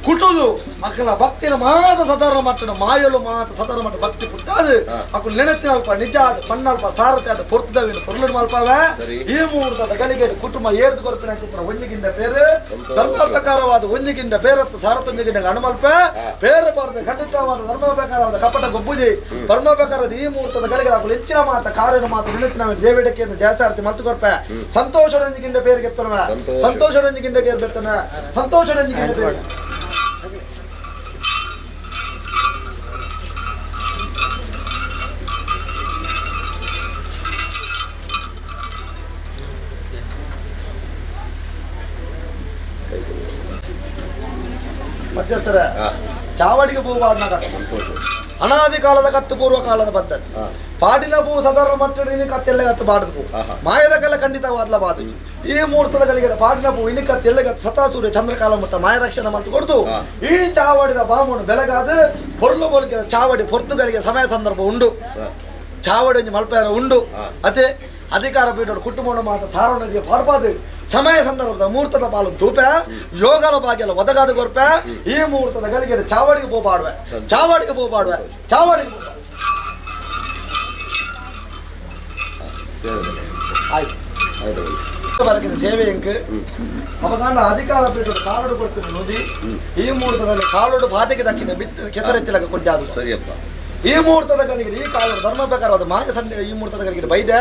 ಕುಟುದು ಅಕಲ ಭಕ್ತಿನ ಮಾತ ಸಾಧಾರಣ ಮಟ್ಟದ ಮಾಯಲು ಮಾತ ಸಾಧಾರಣ ಮಟ್ಟ ಭಕ್ತಿ ಪುಟ್ಟಾದು ಅಕುಲು ನೆನೆತ್ತಿನ ಅಲ್ಪ ನಿಜ ಆದ ಪಣ್ಣಲ್ಪ ಸಾರತೆ ಆದ ಪೊರ್ತದವಿನ ಪೊರ್ಲುಡು ಮಲ್ಪವೆ ಈ ಮುಹೂರ್ತದ ಗಲಿಗೆಡು ಕುಟುಂಬ ಏರ್ದು ಕೊರಪಿನ ಚಿತ್ರ ಒಂಜಿಗಿಂಡ ಪೇರು ಧರ್ಮ ಪ್ರಕಾರವಾದ ಒಂಜಿಗಿಂಡ ಬೇರತ್ತು ಸಾರತೊಂಜಿಗಿಂಡ ಗಣಮಲ್ಪ ಬೇರೆ ಬಾರದ ಖಂಡಿತವಾದ ಧರ್ಮ ಪ್ರಕಾರವಾದ ಕಪಟ ಗೊಬ್ಬುಜಿ ಧರ್ಮ ಪ್ರಕಾರದ ಈ ಮುಹೂರ್ತದ ಗಲಿಗೆ ಅಕುಲು ಹೆಚ್ಚಿನ ಮಾತ ಕಾರ್ಯ ಮಾತು ನೆನೆತ್ತಿನ ದೇವಿಡಕ್ಕೆ ಜಯಸಾರತಿ ಮಲ್ತು ಕೊರ್ಪೆ ಸಂತೋಷದೊಂದಿಗಿಂಡ ಪೇರಿಗೆ ಎತ್ತುವ ಸಂತೋಷದೊಂದಿಗಿಂಡ ಗೇರ್ ಬೆತ್ತನ ಸಂತೋಷದೊಂದಿಗಿಂಡ ಪೇರು ಮಧ್ಯಸ್ಥರ ಚಾವಡಿಗೆ ಪೂವಾದ ಅನಾದಿ ಕಾಲದ ಕಟ್ಟು ಪೂರ್ವ ಕಾಲದ ಪದ್ಧತಿ ಪಾಡಿನ ಪೂ ಸಾಧಾರಣ ಮಟ್ಟದ ಇನಿಕತ್ತೆಲ್ಲ ಕತ್ತು ಬಾಡದ ಪೂ ಮಾಯದ ಕಲ್ಲ ಖಂಡಿತವಾದ್ಲ ಬಾದು ಈ ಮುಹೂರ್ತದ ಗಲಿಗೆ ಪಾಡಿನ ಪೂ ಇನಿಕತ್ತೆಲ್ಲ ಸತಾ ಸೂರ್ಯ ಚಂದ್ರಕಾಲ ಮುಟ್ಟ ಮಾಯ ರಕ್ಷಣೆ ಮಂತು ಕೊಡ್ದು ಈ ಚಾವಡಿದ ಬಾಮುನು ಬೆಳಗಾದ ಪೊರ್ಲು ಬೋಲ್ಕಿದ ಚಾವಡಿ ಪೊರ್ತುಗಳಿಗೆ ಸಮಯ ಸಂದರ್ಭ ಉಂಡು ಚಾವಡಿ ಒಂಜಿ ಮಲ್ಪೆರ ಉಂಡು ಅದೇ ಅಧಿಕಾರ ಪೀಠೋಡು ಕುಟುಂಬ ಮಾತ ಸಾರೋ ನದಿಯ ಪಾರ್ಪಾದು ಸಮಯ ಸಂದರ್ಭದ ಮುಹೂರ್ತದ ಪಾಲು ಧೂಪ ಯೋಗದ ಭಾಗ್ಯಲ ಒದಗಾದ ಕೊರ್ಪೆ ಈ ಮುಹೂರ್ತದ ಗಲಿಗೆ ಚಾವಡಿಗೆ ಪೋಪಾಡುವೆ ಚಾವಡಿಗೆ ಪೋಪಾಡುವೆ ಚಾವಡಿಗೆ ಆಯ್ತು ಬರಕಿದ ಸೇವೆ ಎಂಕ್ ಅಪಗಾಂಡ ಅಧಿಕಾರ ಪೀಠದ ಕಾಲೋಡು ಕೊಡ್ತೀನಿ ನದಿ ಈ ಮುಹೂರ್ತದಲ್ಲಿ ಕಾಲೋಡು ಬಾಧೆಗೆ ದಕ್ಕಿನ ಬಿತ್ತು ಕೆಸರೆತ್ತಿಲಕ ಕೊಡ್ಡಾದು ಸರಿಯಪ್ಪ ಈ ಮುಹೂರ್ತದ ಗಲಿಗೆ ಈ ಕಾಲೋಡು ಧರ್ಮ ಪ್ರಕಾರವಾದ ಮಾಯ ಸಂಧಿ ಈ ಮುಹೂರ್ತದ ಗಲಿಗೆ ಬೈದೆ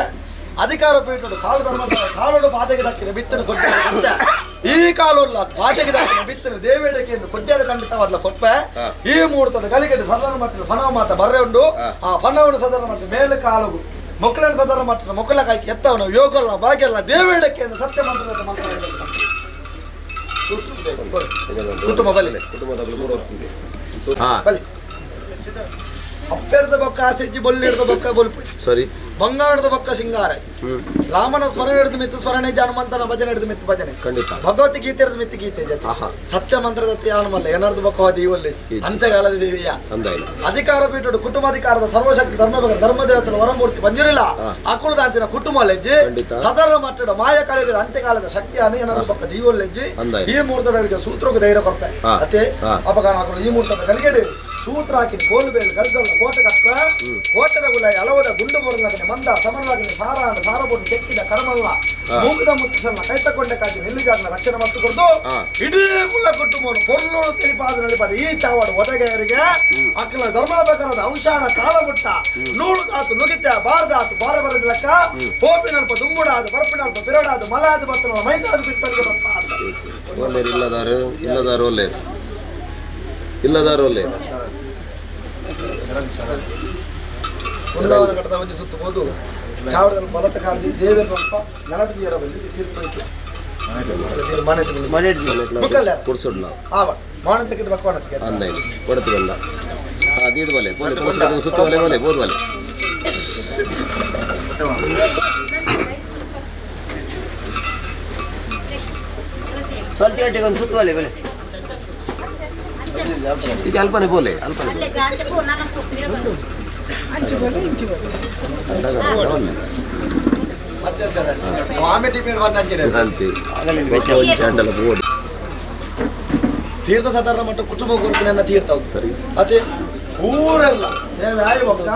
ಅಧಿಕಾರ ಪೀಠದ ಕಾಲು ಧರ್ಮ ಕಾಲೋಡು ಬಾಧೆಗೆ ದಕ್ಕಿನ ಬಿತ್ತನ್ನು ಕೊಟ್ಟ ಈ ಕಾಲೋಡ್ಲ ಬಾಧೆಗೆ ದಕ್ಕಿನ ಬಿತ್ತನ್ನು ದೇವೇಡಕ್ಕೆ ಎಂದು ಕೊಡ್ಡಾದ ಖಂಡಿತವಾದ್ಲ ಕೊಪ್ಪೆ ಈ ಮುಹೂರ್ತದ ಗಲಿಗೆ ಸಾಧಾರಣ ಮಟ್ಟದ ಫನವ ಮಾತ ಬರ್ರೆ ಉಂಡು ಆ ಫನವನ್ನು ಸಾಧಾರಣ ಮಟ್ಟ ಮೇಲೆ ಕಾಲುಗು ಮೊಕ್ಕಲನ್ನು ಸಾಧಾರಣ ಮಟ್ಟದ ಮೊಕ್ಕಲ ಕಾಯ್ಕೆ ಎತ್ತವನ ಯೋಗಲ್ಲ ಭಾಗ್ಯಲ್ಲ ದೇವೇಡಕ್ಕೆ ಎಂದು ಸತ್ಯ ಮಂತ್ರದ ಮಂತ್ರ ಕುಟುಂಬ ಬಲಿ ಬಲಿ ಅಪ್ಪೆರ್ದ ಬೊಕ್ಕ ಆಸೆಜ್ಜಿ ಬೊಲ್ಲಿಡ್ದ ಬೊಕ್ಕ ಬೊಲ್ಪು ಸರಿ. ಬಂಗಾರದ ಬಕ್ಕ ಸಿಂಗಾರ ರಾಮನ ಸ್ಮರಣೆ ಹಿಡಿದು ಮಿತ್ತು ಸ್ಮರಣೆ ಹನುಮಂತನ ಭಜನೆ ಹಿಡಿದು ಮಿತ್ತು ಭಜನೆ ಖಂಡಿತ. ಭಗವದ್ಗೀತೆ ಹಿಡಿದು ಮಿತ್ತು ಗೀತೆ ಜೊತೆ ಆಹಾ. ಸತ್ಯ ಮಂತ್ರದ ಯಾನುಮಲ್ಲ ಏನರ್ದು ಬಕ್ಕ ದೀವಲ್ಲಿ ಈಚೆ. ಅಂತ್ಯಕಾಲದ ದೇವಿಯ ಅಂದಾಯಿನ ಅಧಿಕಾರ ಪೀಠಡು ಕುಟುಂಬಾಧಿಕಾರದ ಸರ್ವಶಕ್ತಿ ಧರ್ಮ ಧರ್ಮದೇವತರ ವರಮೂರ್ತಿ ಬಂಜಿರಿಲ್ಲ ಅಕುಲದಾಂತಿನ ಕುಟುಂಬ ಲೆಜ್ಜಿ ಖಂಡಿತ. ಸದರ ಮಟ್ಟದ ಮಾಯ ಕಾಲದ ಅಂತ್ಯಕಾಲದ ಶಕ್ತಿಯನ್ನು ಏನಾದ್ರು ಪಕ್ಕ ದೀವೊಲ್ಲೆಜ್ಜಿ ಅಂದಾಯ್ತು. ಈ ಮುಹೂರ್ತದ ಸೂತ್ರಕ್ಕೆ ಧೈರ್ಯ ಕೊರ್ಪೆ ಹಾ. ಅತ್ತೆ ಹಾ. ಅಪಗಾನ ಹಾಕಲು ಈ ಮುಹೂರ್ತದ ಗಲಿಗೆಡು ಸೂತ್ರ ಹಾಕಿ ಕೋಲು ಬೇಲು ಗಲ್ಗಲ್ಲ ಕೋಟೆ ಕಟ್ಟ ಕೋಟೆದ ಗುಲ್ಲ ಅಲವದ ಗುಂಡು ಬೋರ್ಲಗನೆ ಮಂದ ಸಮರಲಗನೆ ಸಾರ ಸಾರ ಬೋಟು ಕೆಕ್ಕಿದ ಕರಮಲ್ಲ ಮೂಗುದ ಮುತ್ತಿಸಲ್ಲ ಕೈತಕೊಂಡ ಕಾಜಿ ನಿಲ್ಲುಗಾರನ ರಕ್ಷಣೆ ಮತ್ತು ಕೊಡ್ದು ಹಾ. ಇಡೀ ಕುಲ ಕುಟುಂಬವನ್ನು ಪೊರ್ಲೋಡು ತಿಳಿಪಾದ ನಳಿಪಾದ ಈ ಚಾವಾಡು ಒದಗೆಯರಿಗೆ ಅಕ್ಕಲ ಧರ್ಮ ಪ್ರಕಾರದ ಅಂಶಾನ ಕಾಲಮುಟ್ಟ ನೂಳುದಾತು ನುಗಿತ ಬಾರದಾತು ಬಾರ ಬರದ ಲೆಕ್ಕ ಪೋಪಿನಲ್ಪ ದುಂಬುಡಾದು ಬರಪಿನಲ್ಪ ಬಿರಡಾದು ಮಲಾದು ಬತ್ತನ ಮೈದಾದು ಬಿತ್ತರಿಗೆ ಬತ್ತ ಅಂತ. ಒಲ್ಲೇರು ಇಲ್ಲದಾರು ಇಲ್ಲದಾರು ಒಲ್ಲೇರು ಇಲ್ಲದಾರು ಒಲ್ಲೇರು ವೃಂದಾವನ ಘಟದ ಒಂಜಿ ಸುತ್ತು ಹೋದು ಚಾವಡದಲ್ಲಿ ಬಲತ ಕಾಲದಿ ದೇವೇಂದ್ರ ಸ್ವಲ್ಪ ನಲಟ ತೀರ ಬಂದು ತೀರ್ಪು ಇತ್ತು. ಮನೆ ಮುಕ್ಕಲ್ಲ. ಕೊಡ್ಸೋಡ್ಲ ಆವ ಮಾಣ ತೆಗೆದು ಬಕ್ಕವನ ಸಿಕ್ಕ ಅಂದಾಯ್ತು ಕೊಡತಿಗಲ್ಲ ಹಾಂ ದೀದ್ ಬಲೆ ಬೋಲೆ ಕೊಡ್ಸೋದು ಸುತ್ತು ಒಲೆ ಒಲೆ ಬೋದ್ ಒಲೆ ಸ್ವಲ್ಪ ಗಂಟೆಗೆ ಒಂದು ಸುತ್ತುವಲೆ ಬೆಲೆ ಈಗ ಅಲ್ಪನೆ ಬೋಲೆ ಅಲ್ಪನೆ ಬೋಲೆ ಮತ್ತೆ ಸರ್ ಆಮೆ ಟೀಮ್ ಬಂದ ಅಂತೆ ಚಾಂಡಲ ಬೋಡಿ ತೀರ್ಥ ಸಾಧಾರಣ ಮಟ್ಟ ಕುಟುಂಬ ಗುರುಪಿನ ತೀರ್ಥ ಹೌದು ಸರಿ. ಅದೇ ಊರೆಲ್ಲ ಸೇವೆ ಆಯಿ ಭಕ್ತ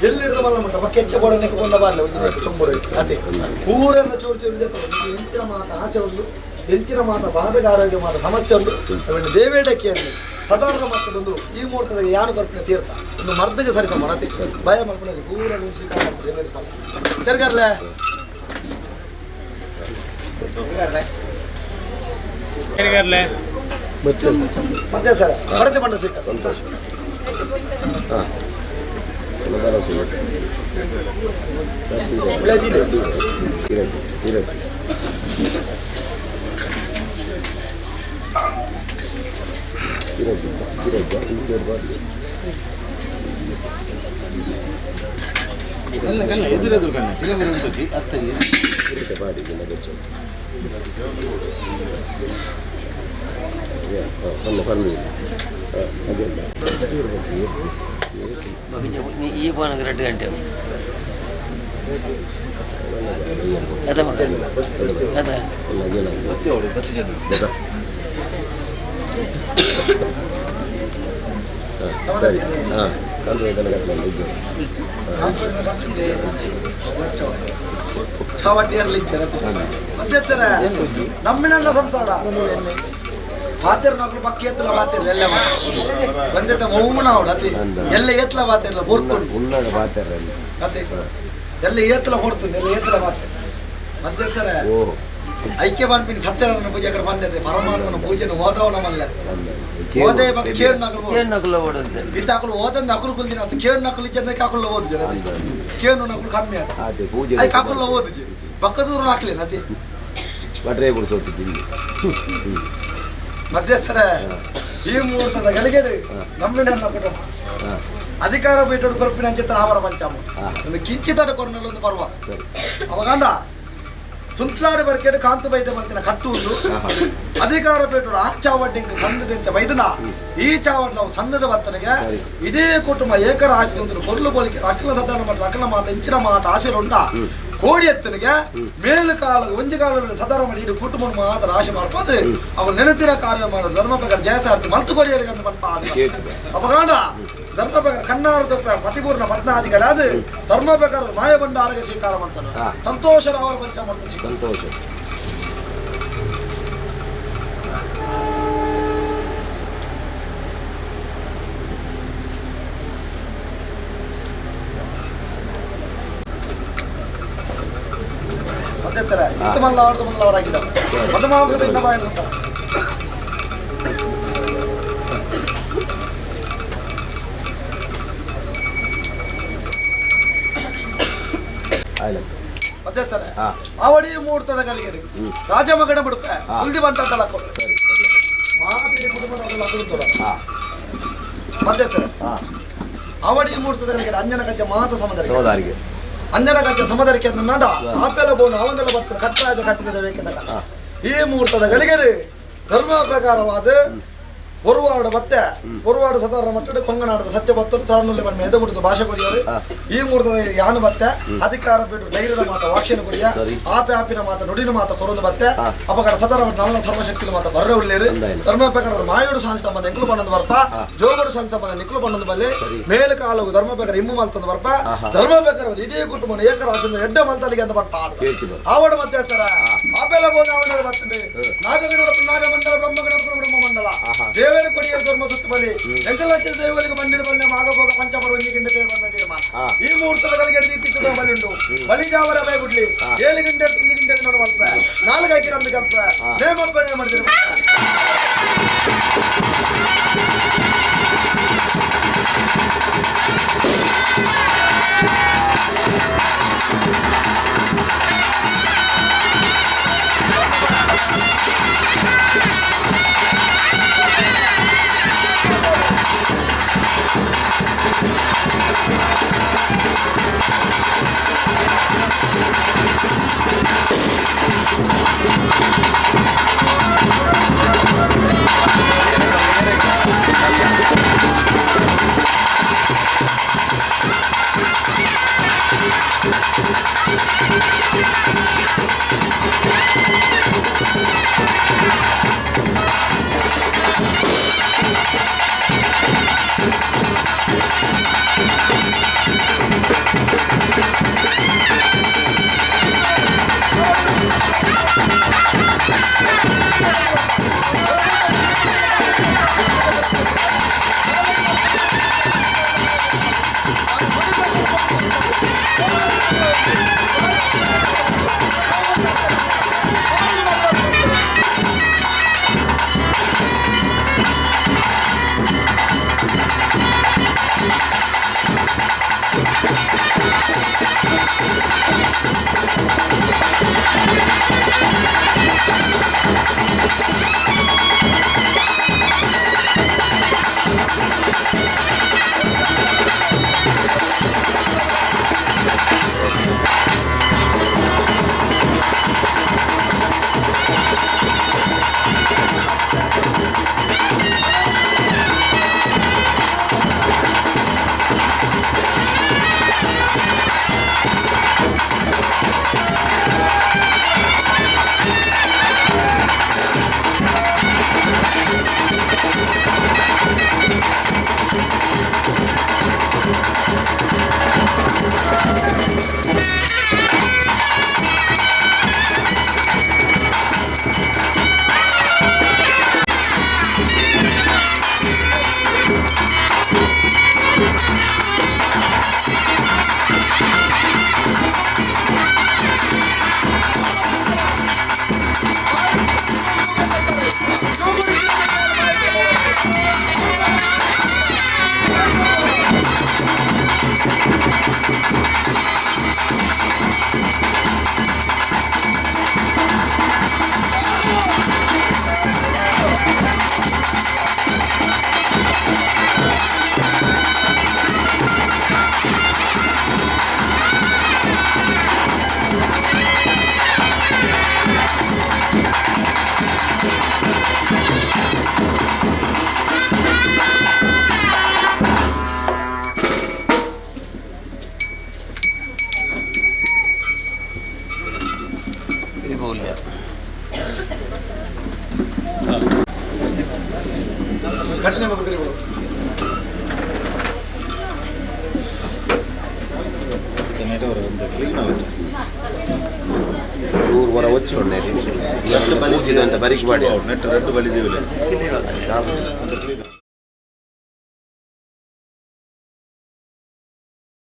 ಎಲ್ಲಿಡ್ದು ಮಲ್ಲ ಮಟ್ಟ ಬಕ್ಕ ಹೆಚ್ಚು ಬೋಡನೆ ಕೊಂಡ ಬಾರ್ಲೆ ಒಂದು ತುಂಬುಡು ಅದೇ ಊರೆಲ್ಲ ಚೂರು ಚೂರು ಇದೆ ಎಂಚಿನ ಮಾತ ಆಸೆ ಉಂಟು ಎಂಚಿನ ಮಾತ ಬಾಧಕ ಆರೋಗ್ಯ ಮಾತ ಸಮಸ್ಯೆ ಉಂಟು ಅವೆಲ್ಲ ದೇವೇಡಕ್ಕಿಯಲ್ಲಿ ಸಾಧಾರಣ ಮಟ್ಟದೊಂದು ಈ ಮುಹೂರ್ತದ ಯಾನು ಬರ್ಪಿನ ತೀರ್ಥ ಒಂದು ಮರ್ದಿಗೆ ಸರಿ ಸಮಾನ ಅತಿ ಭಯ ಮಲ್ಪುನಲ್ಲಿ ಊರಲ್ಲಿ ಸ್ವೀಕಾರ ಮಾಡ್ತಾರೆ ದೇವೇಡ ಫಲ ಸರಿಗಾರ್ಲೆ ಮತ್ತೆ ಸರ್ ಪಡತೆ ಪಂಡ ಸಿಕ್ಕ ಸಂತೋಷ ಹಾಂ ಇರತ್ತೆ ಇರತ್ತೆ ಇರತ್ತೆ ಇರತ್ತೆ ಇರತ್ತೆ ಇರುತ್ತೆ ಬಾಡಿ ಇದನ್ನ ಬೆಚ್ಚ ಬನ್ನಿ ಬನ್ನಿ ಅದೇ ಈ ಫೋನ್ 2 ಗಂಟೆ ಅದ ಮಗ ಅದ ಸರಿ ಹಾಂ ಕಾಂತ ನಮ್ಮಿನ ಸಂಸಾರ ಪಾತೆರ್ ನಕಲು ಪಕ್ಕಿ ಎತ್ತಲ ಪಾತೆರ್ ಎಲ್ಲ ಬಂದೆತ ಮೌನ ಅವಡು ಅತಿ ಎಲ್ಲ ಏತ್ಲ ಪಾತೆರ್ಲ ಬೋರ್ತುಂಡು ಉನ್ನಾಗ ಪಾತೆರ ಅತಿ ಎಲ್ಲ ಏತ್ಲ ಹೊರ್ತುಂಡು ಎಲ್ಲ ಏತ್ಲ ಪಾತೆರ್ ಮಧ್ಯಸ್ಥರ ಓ ಐಕ್ಯ ಪನ್ಪಿನ ಸತ್ಯನಾರಾಯಣ ಪೂಜೆ ಬಂದದೆ ಪರಮಾತ್ಮನ ಪೂಜೆನ ಓದವ ನಮ್ಮಲ್ಲ ಓದೇ ಕೇಳು ನಕಲು ಏನು ನಕಲು ಓಡುತ್ತೆ ಇತ್ತ ಅಕಲು ಓದಂದ ಅಕಲು ಕುಲ್ದಿನ ಅಂತ ಕೇಳು ನಕಲು ಇಚ್ಚಂದ ಕಾಕುಲ್ಲ ಓದು ಜನ ಕೇಳು ನಕಲು ಕಮ್ಮಿ ಆತ ಅದೇ ಪೂಜೆ I ಕಾಕುಲ್ಲ ಓದುಜಿ ಬಕ್ಕದೂರು ಹಾಕ್ಲಿ ನತಿ ಬಟ್ರೆ ಬಿಡಿಸೋತಿದ್ದೀನಿ ಮಧ್ಯಸ್ಥರ ಈ ಮುಹೂರ್ತದ ಗಳಿಗೆಡು ನಮ್ಮ ಕುಟುಂಬ ಹಾಂ ಅಧಿಕಾರ ಪೀಠಡು ಕೊರಪಿನ ಅಂಚಿತ ಆವರ ಪಂಚಾಮ ಹಾ. ಒಂದು ಕಿಂಚಿತಡ ಕೊರ್ನಲ್ ಒಂದು ಪರ್ವ ಸರಿ ಅವಗಂಡ ಸುಂತ್ಲಾರಿ ಬರ್ಕೇಡು ಕಾಂತ ಬೈದ ಮಂತಿನ ಕಟ್ಟುವುದು ಅಧಿಕಾರ ಪೀಠಡು ಆ ಚಾವಡ್ಡಿಂಗ್ ಸಂದದಿಂಚ ಬೈದನ ಈ ಚಾವಡ್ ನಾವು ಸಂದದ ಬತ್ತನಿಗೆ ಸರಿ. ಇದೇ ಕುಟುಂಬ ಏಕರ ಆಚೆ ಕೊರ್ಲು ಬೋಲಿಕೆ ಅಖಿಲ ಸದಾನ ಮಟ್ಟ ಅಖಿಲ ಮಾತ ಇಂಚಿನ ಮಾತ ಆಸೆಲುಂಡ ಕೋಡಿ ಎತ್ತನಿಗೆ ಮೇಲು ಕಾಲ ಒಂಜಿ ಕಾಲದಲ್ಲಿ ಸದಾರ ಮಾಡಿ ಇಡೀ ಕುಟುಂಬ ಮಾತ್ರ ರಾಶಿ ಮಾಡ್ಬೋದು ಅವು ನೆನಪಿನ ಕಾರ್ಯ ಮಾಡೋದು ಧರ್ಮ ಪ್ರಕಾರ ಜಯಸಾರ್ತಿ ಮಲ್ತು ಕೊಡಿಯರಿಗೆ ಅಂತ ಪಲ್ಪ ಅಪಗಾಂಡ ಧರ್ಮ ಪ್ರಕಾರ ಕಣ್ಣಾರು ತಪ್ಪ ಪತಿಪೂರ್ಣ ಪತ್ನಾದಿಗಳಾದ ಧರ್ಮ ಪ್ರಕಾರದ ಮಾಯಭಂಡಾರಗೆ ಸ್ವೀಕಾರ ಮಾಡ್ತಾನೆ ಹಾ. ಸಂತೋಷ ರಾವರ ಪಂಚ ಮಾಡ್ತಾನೆ ಸ್ವೀಕಾರ. ಸಂತೋಷ ಮತ್ತೆ ಸರ ಇತ್ತು ಮಲ್ಲ ಅವ್ರದ್ದು ಮಲ್ಲ ಅವರಾಗಿದ್ದಾವೆ ಮಧುಮಾವಕದ ಇನ್ನ ಬಾಯಿ ಅಂತ ಆಯ್ತು ಮತ್ತೆ ಸರ ಹಾ. ಅವಡಿ ಮುಹೂರ್ತದ ಕಲಿಗೆ ರಾಜಮಗಣ ಬಿಡುತ್ತೆ ಹಾ. ಉಲ್ದಿ ಬಂತದ್ದಲ್ಲ ಸರಿ ಮಾತಿನ ಕುಟುಂಬದ ಹಾಂ ಮತ್ತೆ ಸರ್ ಹಾಂ ಅವಡಿ ಮುಹೂರ್ತದ ಕಲಿಗೆ ಅಂಜನ ಕಜ್ಜ ಮಾತ ಸಮದರಿಗೆ ಸೋದಾರಿಗೆ ಅಂಜನ ಕಟ್ಟೆ ಸಮದರಿಕೆ ನಾಡ ಆಪೆಲ್ಲ ಬೋನು ಅವಂದೆಲ್ಲ ಬರ್ತಾರೆ ಕಟ್ಟರಾಜ ಕಟ್ಟಿದ ಬೇಕೆಂದ ಈ ಮುಹೂರ್ತದ ಗಳಿಗೆಡು ಧರ್ಮ ಪ್ರಕಾರವಾದ ಒರುವಾಡ ಬತ್ತೆ ಒರುವಾಡ ಸದಾರ ಮಟ್ಟದ ಕೊಂಗನಾಡದ ಸತ್ಯ ಬತ್ತರು ಸರನುಲ್ಲೆ ಬಣ್ಣ ಎದೆ ಮುಟ್ಟಿದ ಭಾಷೆ ಕೊರಿಯವರು ಈ ಮುಹೂರ್ತದ ಯಾನು ಬತ್ತೆ ಅಧಿಕಾರ ಬಿಟ್ಟು ಧೈರ್ಯದ ಮಾತ ವಾಕ್ಷನ ಕೊರಿಯ ಆಪೆ ಆಪಿನ ಮಾತ ನುಡಿನ ಮಾತ ಕೊರೊಂದು ಬತ್ತೆ ಅಪಗಡ ಸದಾರ ಮಟ್ಟ ನನ್ನ ಸರ್ವಶಕ್ತಿನ ಮಾತ ಬರ್ರೆ ಉಳ್ಳೇರು ಧರ್ಮ ಪ್ರಕಾರದ ಮಾಯೋಡು ಶಾಂತಿ ಸಂಬಂಧ ಎಂಕುಲು ಬಣ್ಣದ ಬರ್ಪ ಜೋಗಡು ಶಾಂತಿ ಸಂಬಂಧ ನಿಕ್ಕಲು ಬಣ್ಣದ ಬಲ್ಲೆ ಮೇಲು ಕಾಲವು ಧರ್ಮ ಪ್ರಕಾರ ಇಮ್ಮು ಮಲ್ತಂದು ಬರ್ಪ ಧರ್ಮ ಪ್ರಕಾರ ಇಡೀ ಕುಟುಂಬ ಏಕರಾಜನ ಎಡ್ಡ ಮಲ್ತಲಿಗೆ ಅಂತ ಬರ್ಪ ಆವಡ ಮತ್ತೆ ಸರ ಆಪೆಲ್ಲ ಬೋದ ಅವನ ಬರ್ತದೆ ನಾಗಗಣ ನಾಗಮಂಡಲ ಬ್ರಹ್ಮಗಣ ಬ್ರಹ್ಮಮಂಡಲ ದೇವರ ಕೊಡಿಯ ಧರ್ಮ ಸುತ್ತ ಬಲಿ ಎಂಕಲಕ್ಕೆ ದೇವರಿಗೆ ಬಂಡಿನ ಬಲ್ಲೆ ಮಾಗಭೋಗ ಪಂಚಪರ್ವ ಗಿಂಡ ದೇವ ತೀರ್ಮಾನ ಈ ಮುಹೂರ್ತದ ಗಳಿಗೆ ರೀತಿ ಬಲಿ ಉಂಟು ಬಲಿಜಾವರ ಬೈ ಬಿಡ್ಲಿ 7 ಗಂಟೆ 5 ಗಂಟೆ ನೋಡು ಮಲ್ಪ 4 ಹಾಕಿ ನಮ್ದು ಕಲ್ಪ ನೇಮಪ್ಪ ಮಾಡ್ತೀರಿ. ಚೂರು ಹೊರ ಒಚ್ಚು ಬರೀಕ್ ಮಾಡಿ ನೆಟ್ ರೆಡ್ ಬಲಿದೇವಿಲ್ಲ.